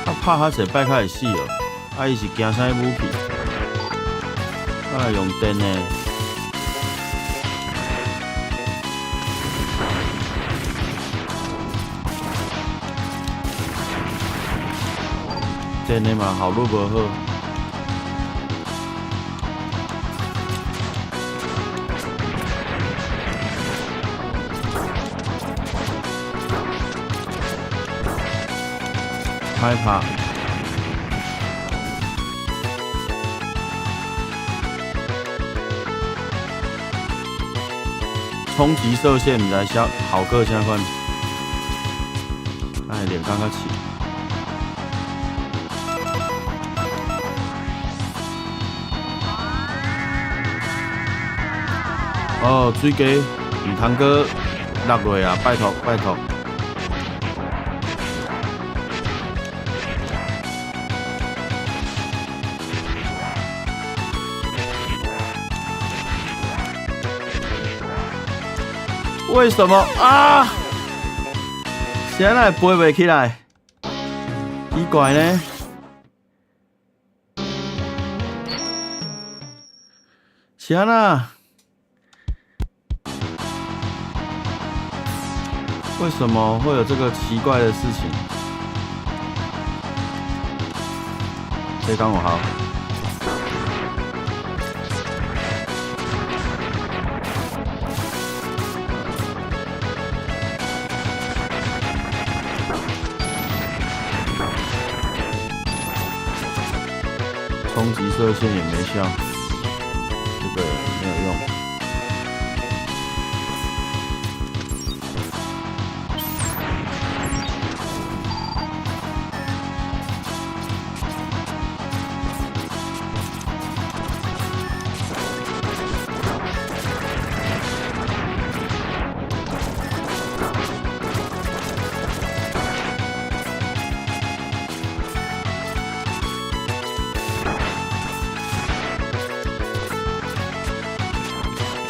啊，拍較濟擺較會死哦！啊，伊是驚啥武器？啊，用電的。電的嘛，效率無好。歹拍。衝擊射線，毋知效效果啥款？愛練較較試。哦，水雞毋通閣落落啊！拜託拜託。為什麼啊？是按怎會飛袂起來？奇怪呢。是按怎？為什麼會有這個奇怪的事情？這剛有效。衝擊射線也沒效，這個沒有用。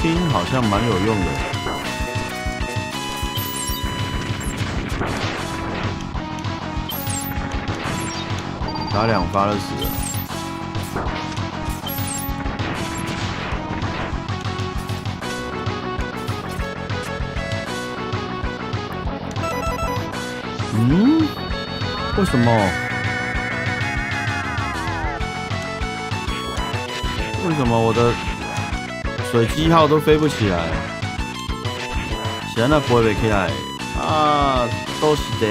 聽好像蠻有用的，打兩發就死了。嗯？為什麼？為什麼我的水雞號都飛不起來？是按怎飛袂起來？啊，都是的。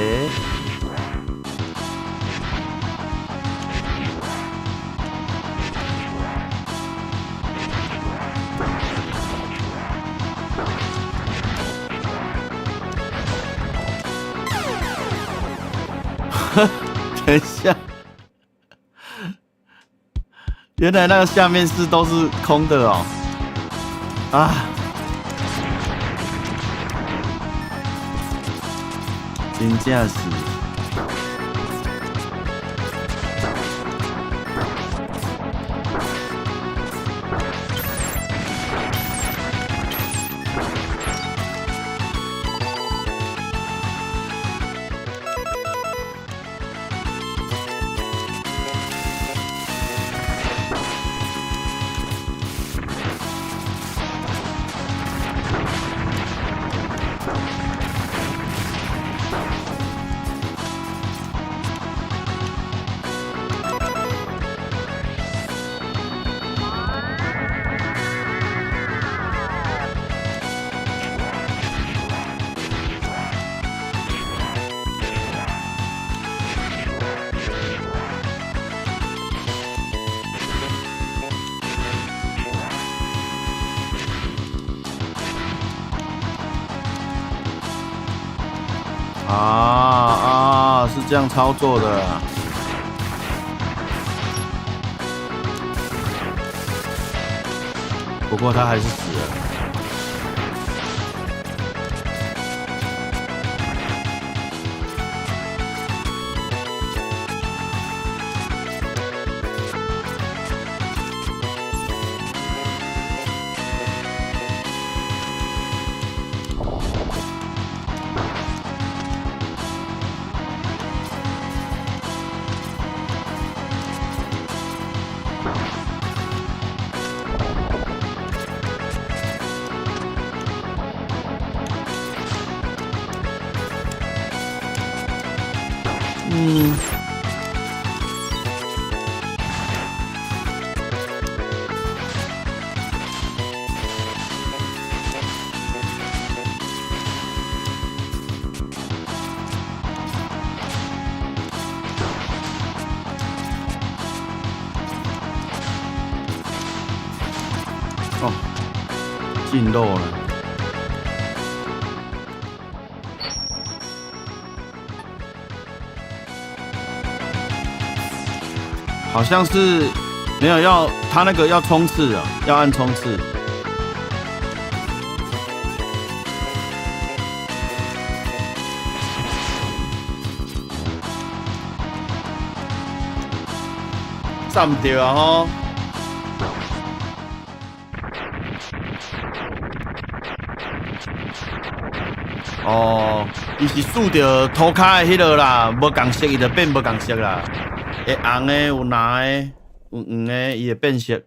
等一下，原來那個下面是都是空的哦。啊！真正是。啊啊，是這樣操作的。不過他還是死了。嗯。哦，進肉了。好像是沒有要他那個要衝刺啊，要按衝刺。站唔著啊吼！哦，伊是輸著塗跤的彼个啦，無仝色伊就變無仝色啦。會紅的，有藍的，有黃的，伊會變色。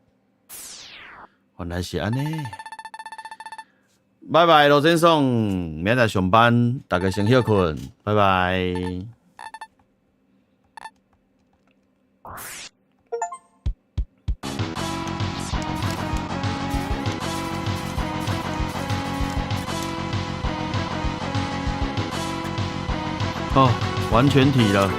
原來是按呢。拜拜，羅先生，明仔載上班，大家先歇睏，拜拜。哦，完全體了。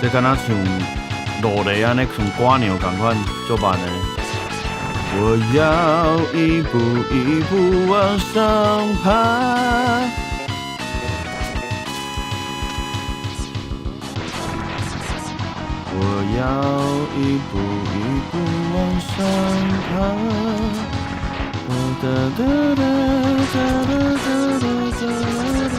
這敢若像落雷按呢，像趕牛仝款，足慢的。我要一步一步往上爬。我要一步一步往上爬。噠噠噠噠噠噠噠噠。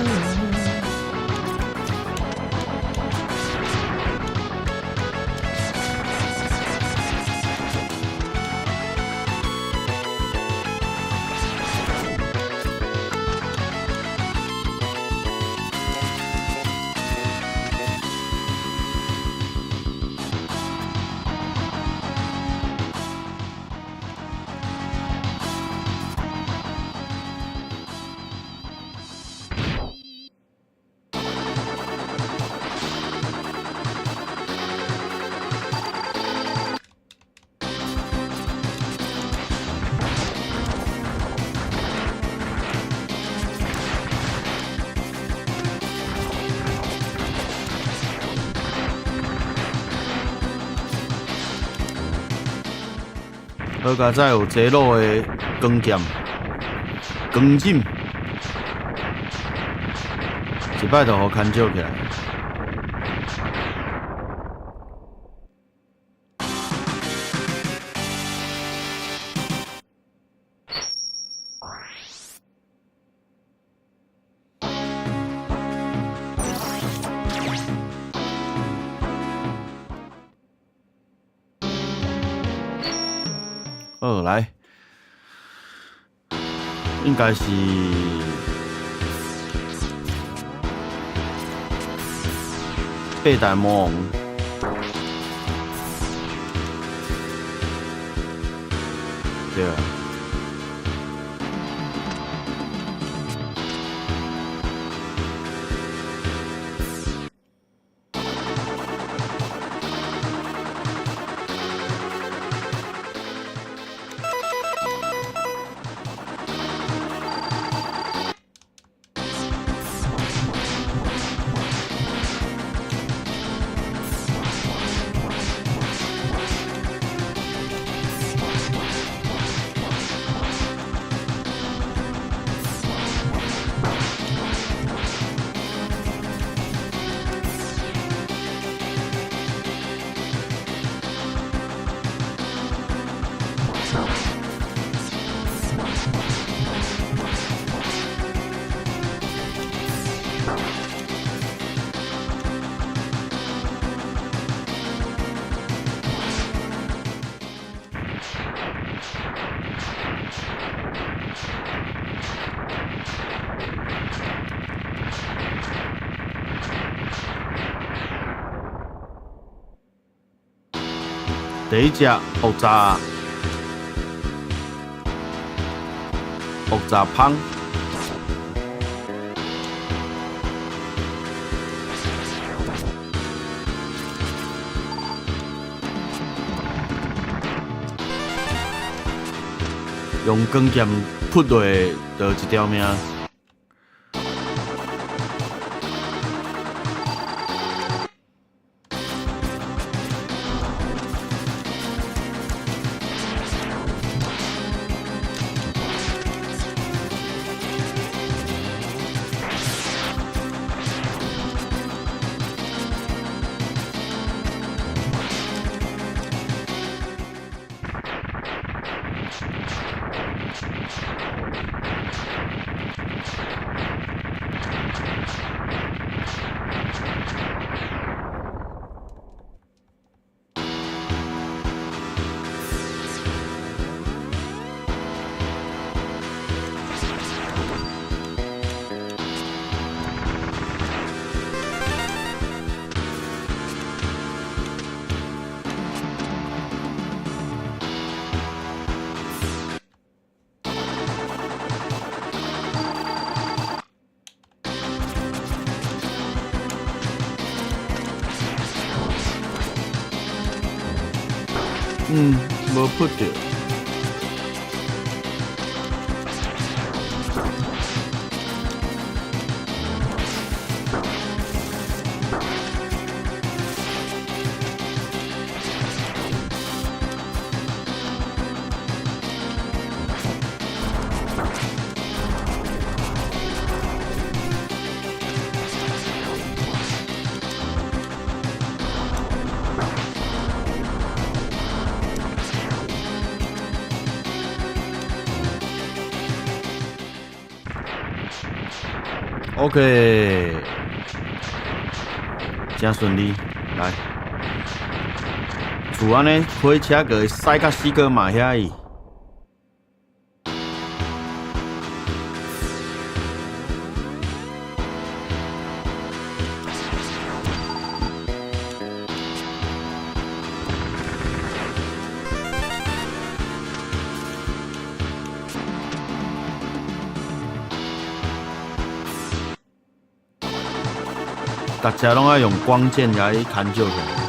好佳哉有傑魯的光劍、光枕，一擺就予牽招起來。好，來，應該是八代魔王。對啊。第一隻爆炸，爆炸芳，用光劍撲落就一條命。無撲著。OK，誠順利，來，厝按呢，火車閣會駛甲死哥嘛遐去。逐隻攏愛用光劍來牽救起來。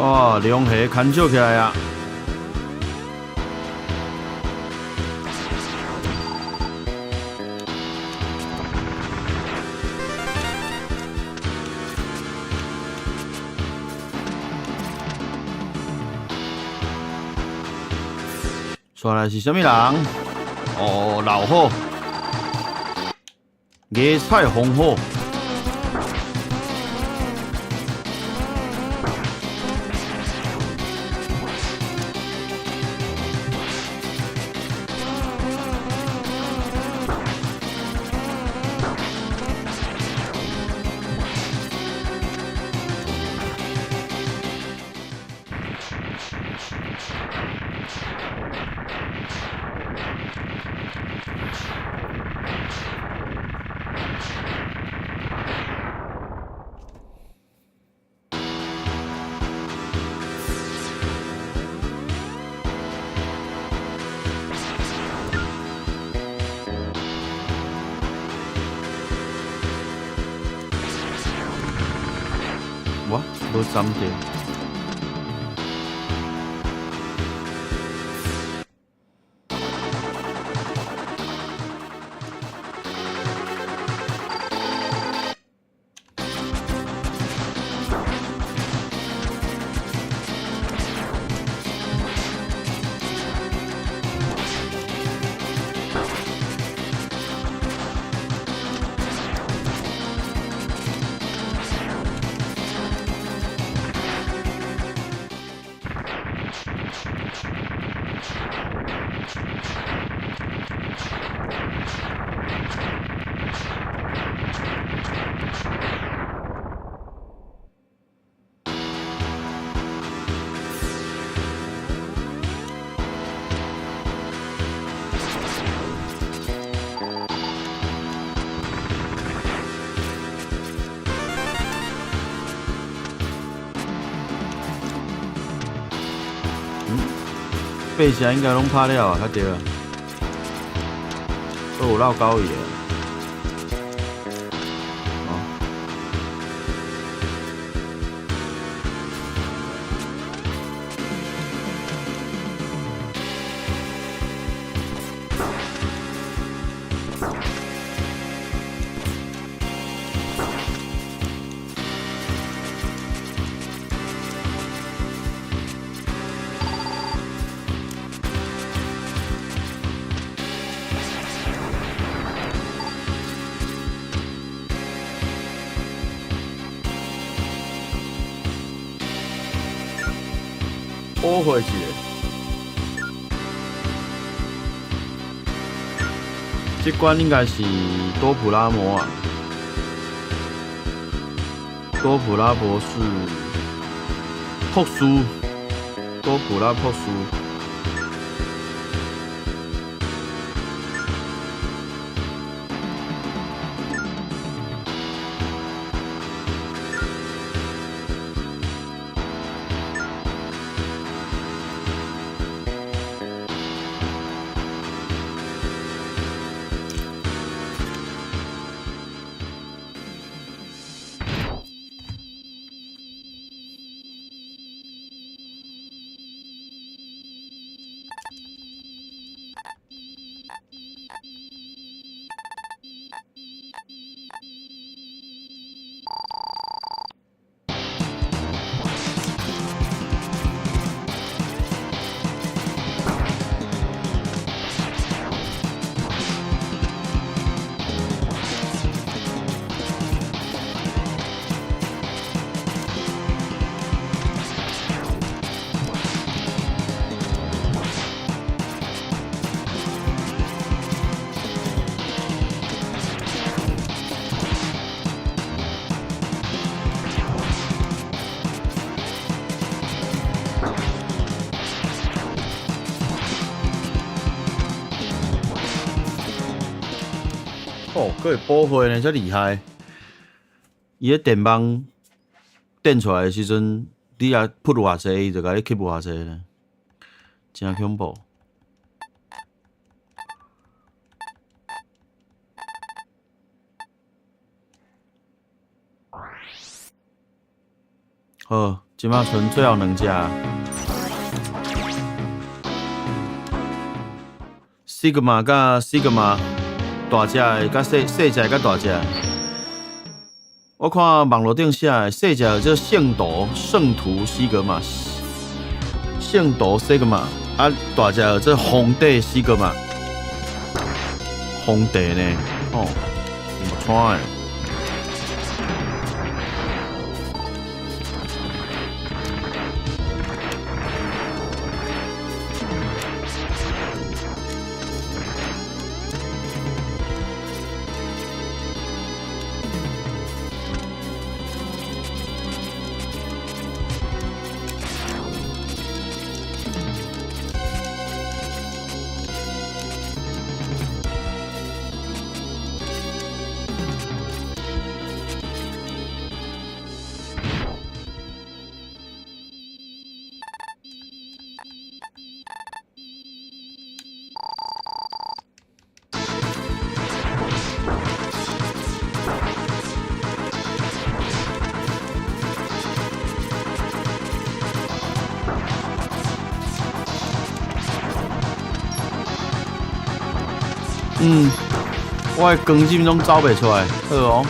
哦，龍蝦牽手起來啊！煞來是啥物人？哦，老虎，芽菜紅虎。哇，無三著。八成應該攏拍了啊，較對啊。都有落狗伊的。哦。保護一下，這關應該是多普拉摩啊，多普拉博士，博士，多普拉博士。哦，閣會補血呢，遮厲害！伊彼電網電出來的時陣，你若撲偌濟，伊就共你吸偌濟呢，誠恐怖。好，這擺賰最後兩隻。Sigma 佮 Sigma 大隻的，佮細細隻的佮大隻的。我看網路頂寫的細隻叫做聖徒聖徒西格瑪，聖徒西格瑪，啊大隻叫做皇帝西格瑪，皇帝呢？哦，無錯的。嗯，我的光針攏走袂出來，好哦。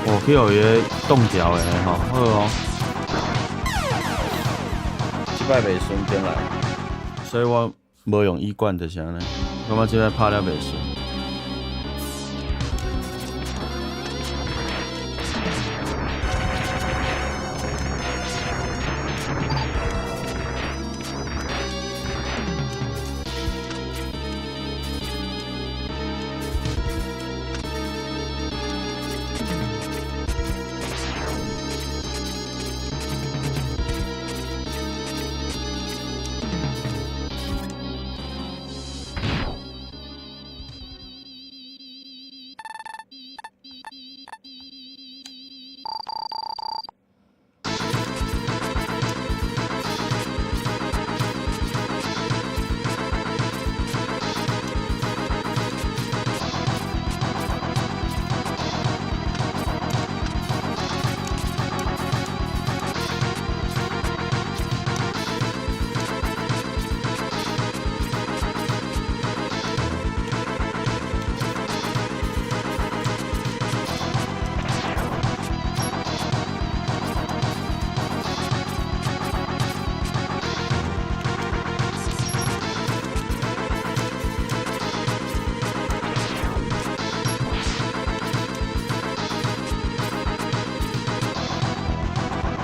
哦，去予伊个凍掉的吼，好哦。這擺袂順轉來，所以我無用醫館就是按呢，感覺這擺拍了袂順。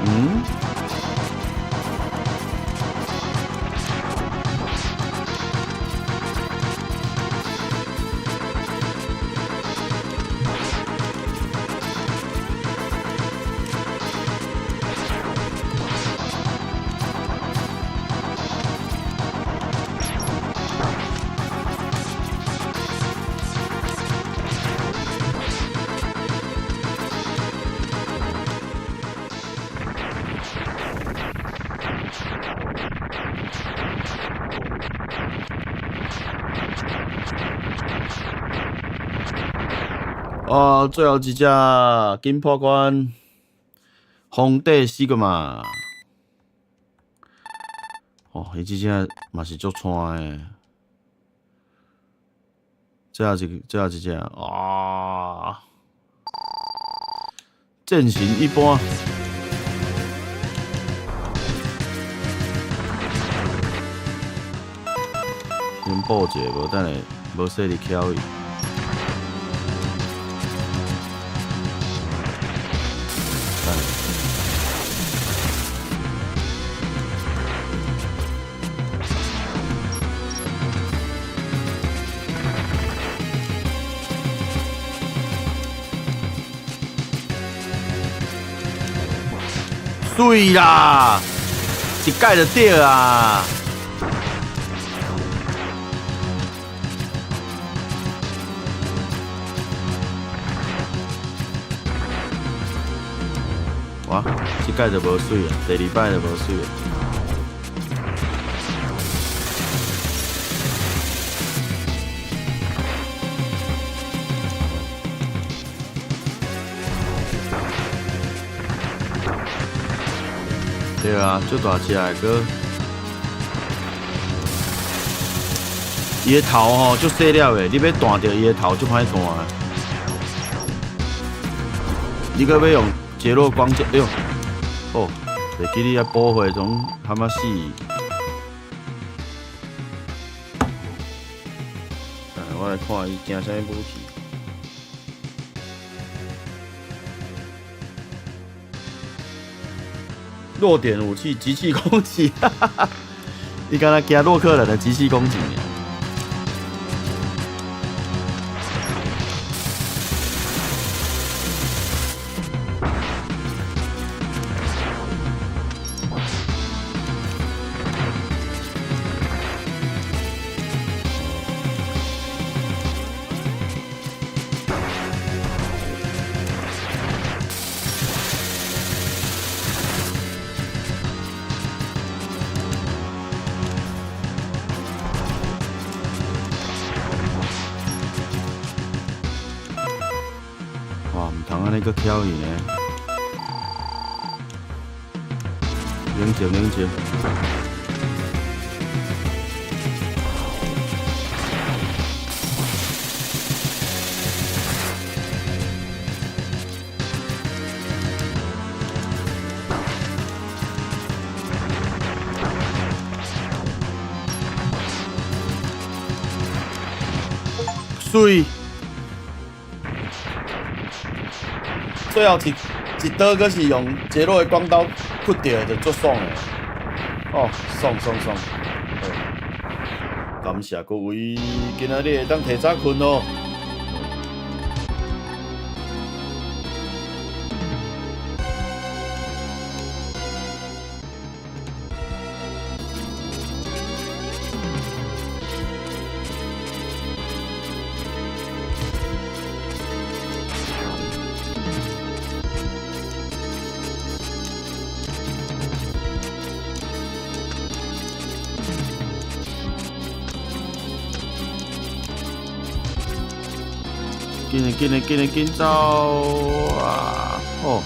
嗯？哦，最後一隻緊破關，皇帝西格瑪。哦，伊這隻嘛是足跣的。最後一，最後一隻啊！陣型一般。先報一下，無等下無勢力敲伊。等下。水啦，一改就對啊。哇，這改就無水啊，第二擺就無水啊。對啊，足大隻的閣。伊的頭吼足細粒的，你欲彈著伊的頭足歹彈的。你閣欲用傑洛光劍，哎喲，哦，袂記你愛補血總喊仔死。來，我來看伊驚啥物武器。弱點武器，集氣攻擊，你敢若驚洛克人的集氣攻擊？哇，毋通按呢閣翘去呢！冷靜，冷靜。媠。最後一刀，閣是用傑洛的光刀抾著的，就足爽的。哦，爽爽爽！好，感謝各位，今仔日會當提早睏哦。緊嘞緊嘞緊嘞緊走啊！哦。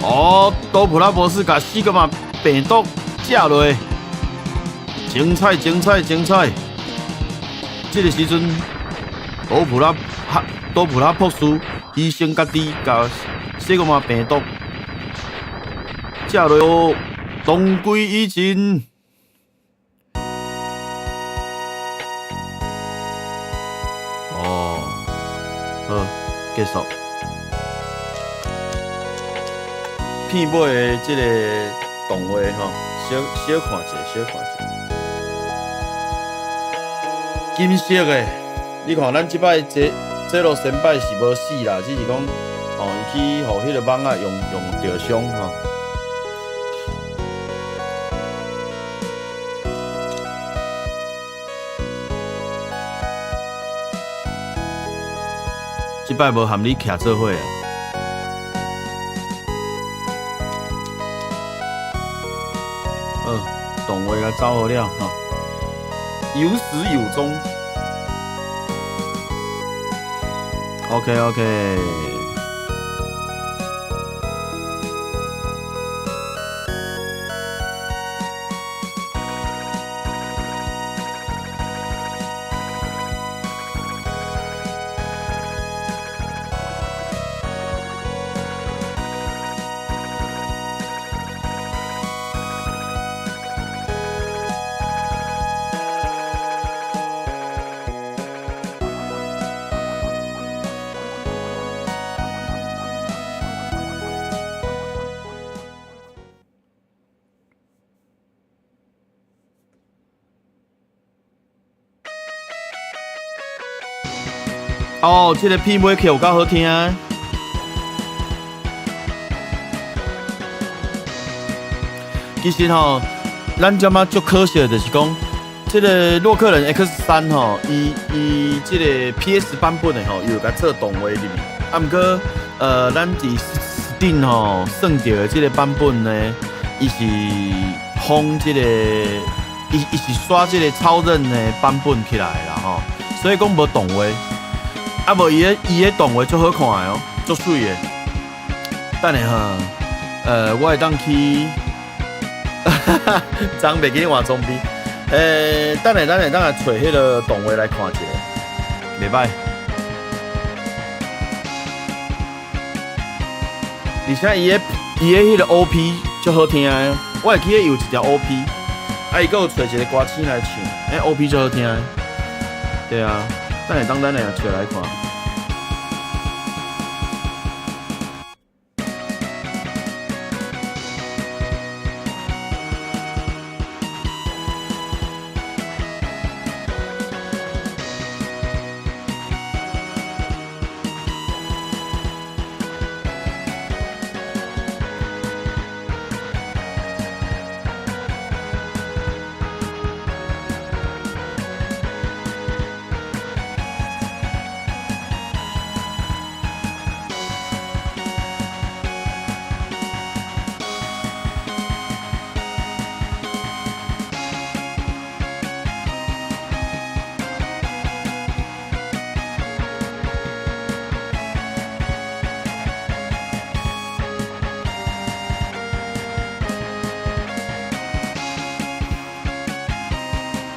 哦，多普拉博士共西格瑪病毒食落，精彩精彩精彩！這个時陣，多普拉博士犧牲家己，共西格瑪病毒食落，同歸於盡。哦，好，結束。片尾的這個動畫吼，小小看一下，小看一下。金色的，你看咱這擺這路先輩是無死啦，只是講吼，伊去予彼個蠓仔用著傷吼。這擺無含你徛做伙啊！好，動畫共走好了吼，有始有終。OK OK。哦，這个片尾曲有夠好聽。其實吼，咱這馬足可惜的就是講，這个洛克人 X 三吼，伊這个 PS 版本的吼，伊有共做動畫入去。啊，毋過咱佇 Steam 吼算著的這个版本呢，伊是仿這个，伊是刷這个超任的版本起來的啦吼，所以講無動畫。啊，無伊的動畫足好看的哦，足媠的。等下哈，我會當去，昨袂記得換裝備。等下咱會當來揣彼个動畫來看一下，袂䆀。而且伊的彼个 OP 足好聽的，我會記得伊有一條 OP，啊，伊閣有揣一个歌星來唱，OP 足好聽的。對啊，等下當咱來揣來看。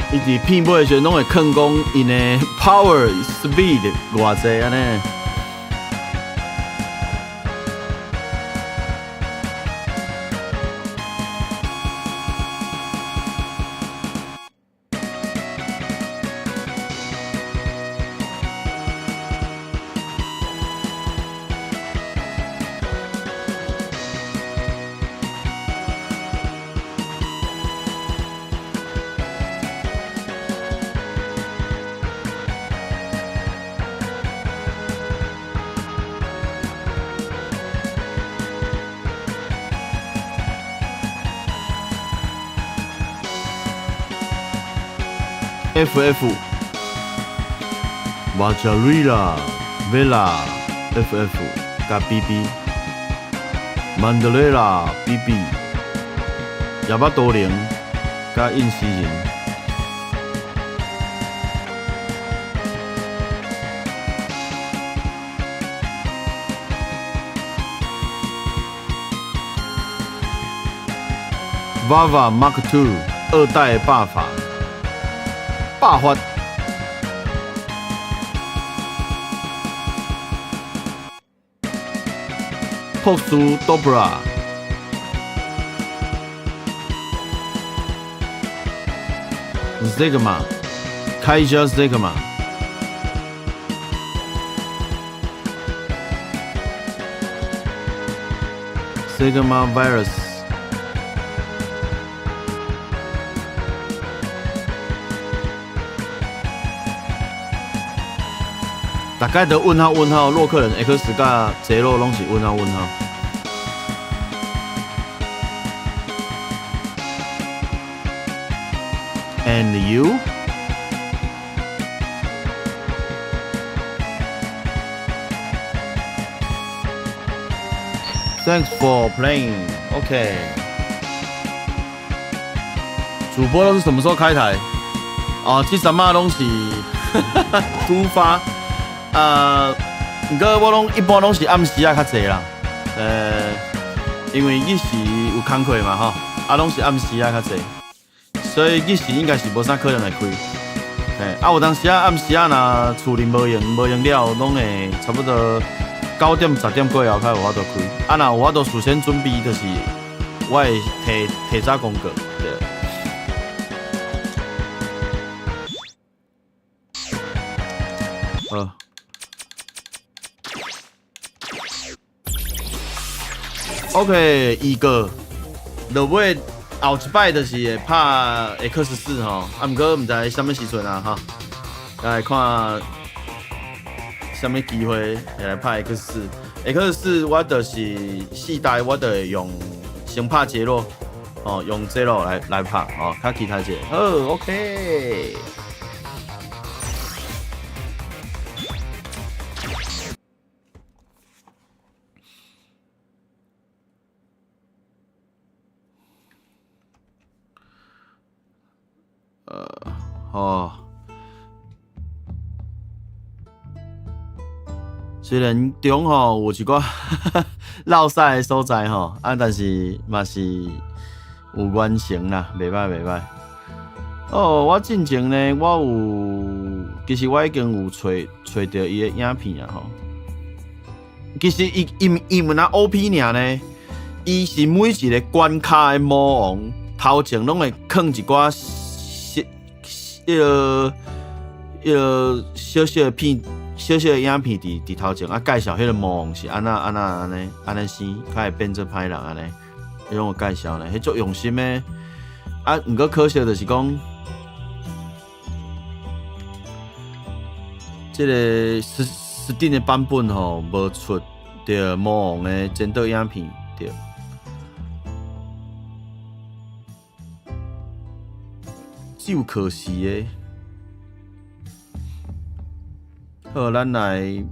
伊佇片尾的時陣，攏會囥講𪜶的 power speed 偌濟按呢。FF，馬加瑞拉、維拉、FF 佮 BB，曼德雷拉 BB，亞巴多林佮印西人。Vava Mark Two 二代霸法。爆發，朴斯多布拉，Sigma，開車 Sigma，Sigma Virus。大概都問號問號，洛克人 X 佮傑洛攏是問號問號。And you? Thanks for playing. OK。主播都是什麼時候開台？哦，這陣仔攏是突發。毋過我攏一般攏是暗時仔較濟啦，因為日時有工課嘛吼，啊攏是暗時仔較濟，所以日時應該是無啥可能會開。嘿，啊有當時仔暗時仔若厝裡無閒無閒了，攏會差不多9點10點過後較有法度開。啊若有法度事先準備，就是我會提早公告，對。好。OK，二個落尾後一擺就是會拍 X 四吼，啊，毋過毋知啥物時陣啊吼，來看啥物機會會來拍 X 四。X 四我就是四代我就會用先拍傑洛，哦，用這囉來拍哦，較期待者。好，OK。哦，雖然中吼有一寡落屎的所在吼，啊，但是嘛是有完成啦，袂歹袂歹。哦，我進前呢，我有其實我已經有揣著伊的影片啊吼。其實伊伊伊毋若 OP 爾呢，伊是每一個關卡的魔王頭前攏會囥一寡小彼個彼個小小的片。小小的影片佇頭前啊，介紹彼個魔王是按怎按怎按呢按呢生，較會變做歹人按呢，彼種有介紹呢，彼足用心的。啊，毋過可惜就是講，這个 Steam 的版本吼無出著魔王的戰鬥影片，對。只有可惜的。好，咱來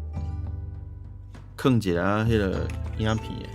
看一下彼个影片的。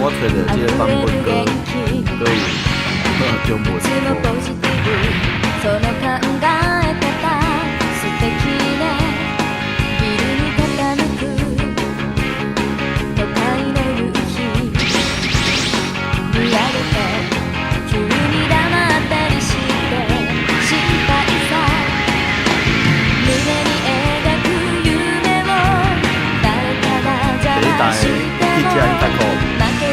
我揣著這个版本，閣有中文。第一代去食タコ。タコ。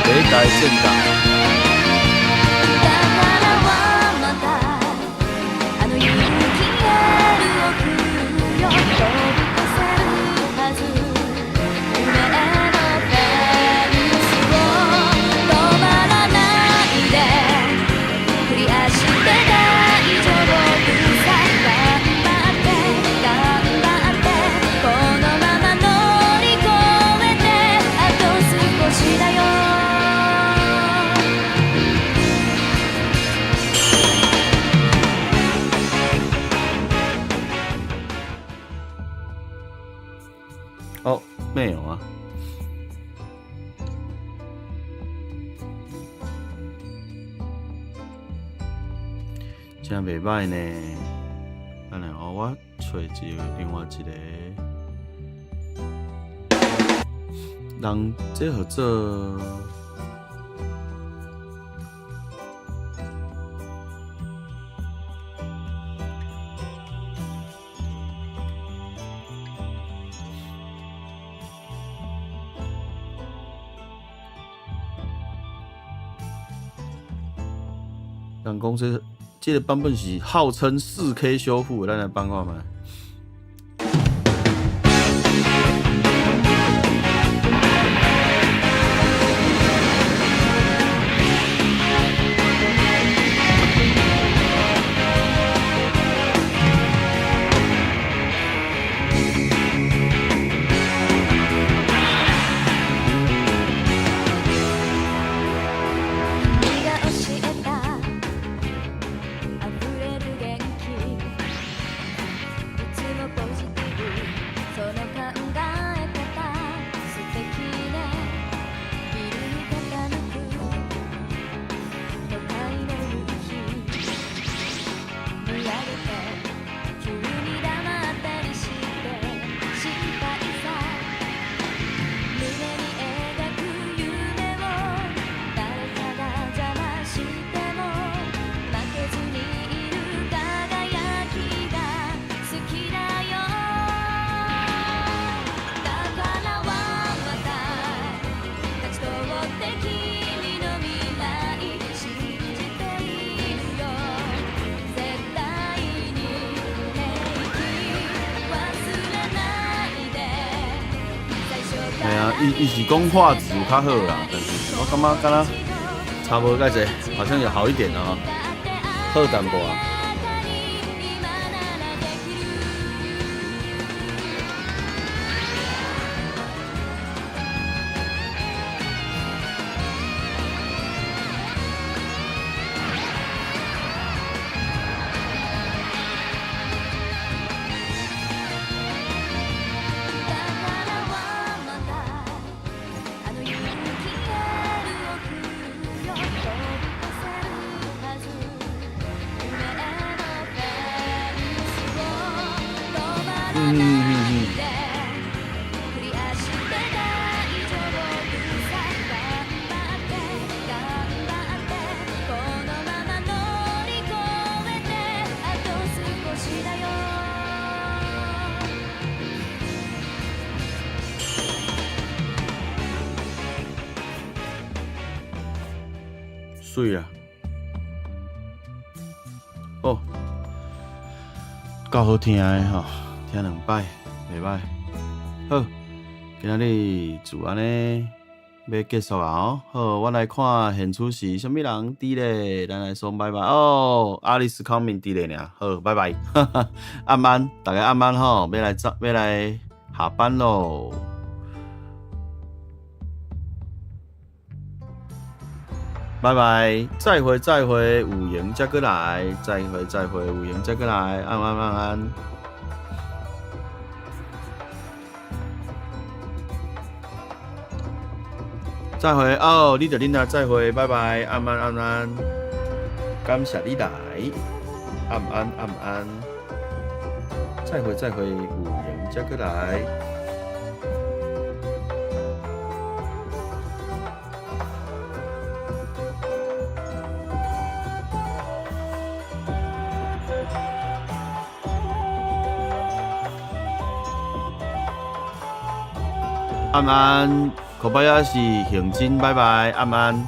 第一代戰甲。哦，沒有啊。真袂䆀呢。等下哦，我揣一个另外一个人，這號做。人講這這个版本是號稱4K 修復，咱來放看覓。君が教えた溢れる元気いつもポジティブその考え方素敵ねビルに傾く都会の夕日見上げて急に黙ったりして心配さ胸に描く夢を誰かが邪魔しても負けずにいる輝きが好きだよだから one more time 勝ち取って君の未来信じているよ絶対に平気忘れないで最初嘿啊，伊是講畫質有較好啦，但是我感覺敢若差無蓋濟，好像有好一點啦吼，好淡薄啊。今ならできるだからはまたあの勇気エールを送るよ飛び越せるはず夢へのフェンスを止まらないでクリアして大丈夫さ頑張って頑張ってこのまま乗り越えてあと少しだよ。媠啦，好，夠好聽的吼，聽兩擺袂䆀。好，今仔日就按呢欲結束啊吼。好，我來看現場是啥物人佇咧，咱來說拜拜哦。阿麗斯康明佇咧爾，好，拜拜，暗安，大家暗安吼，欲來走，欲來下班囉。拜拜，再會再會，有閒才閣來，再會再會，有閒才閣來，暗安暗安。再會哦，你著恁啊，再會，拜拜，暗安暗安，感謝你來，暗安暗安，再會再會，有閒才閣來。暗安，小白也是行真，拜拜，暗安。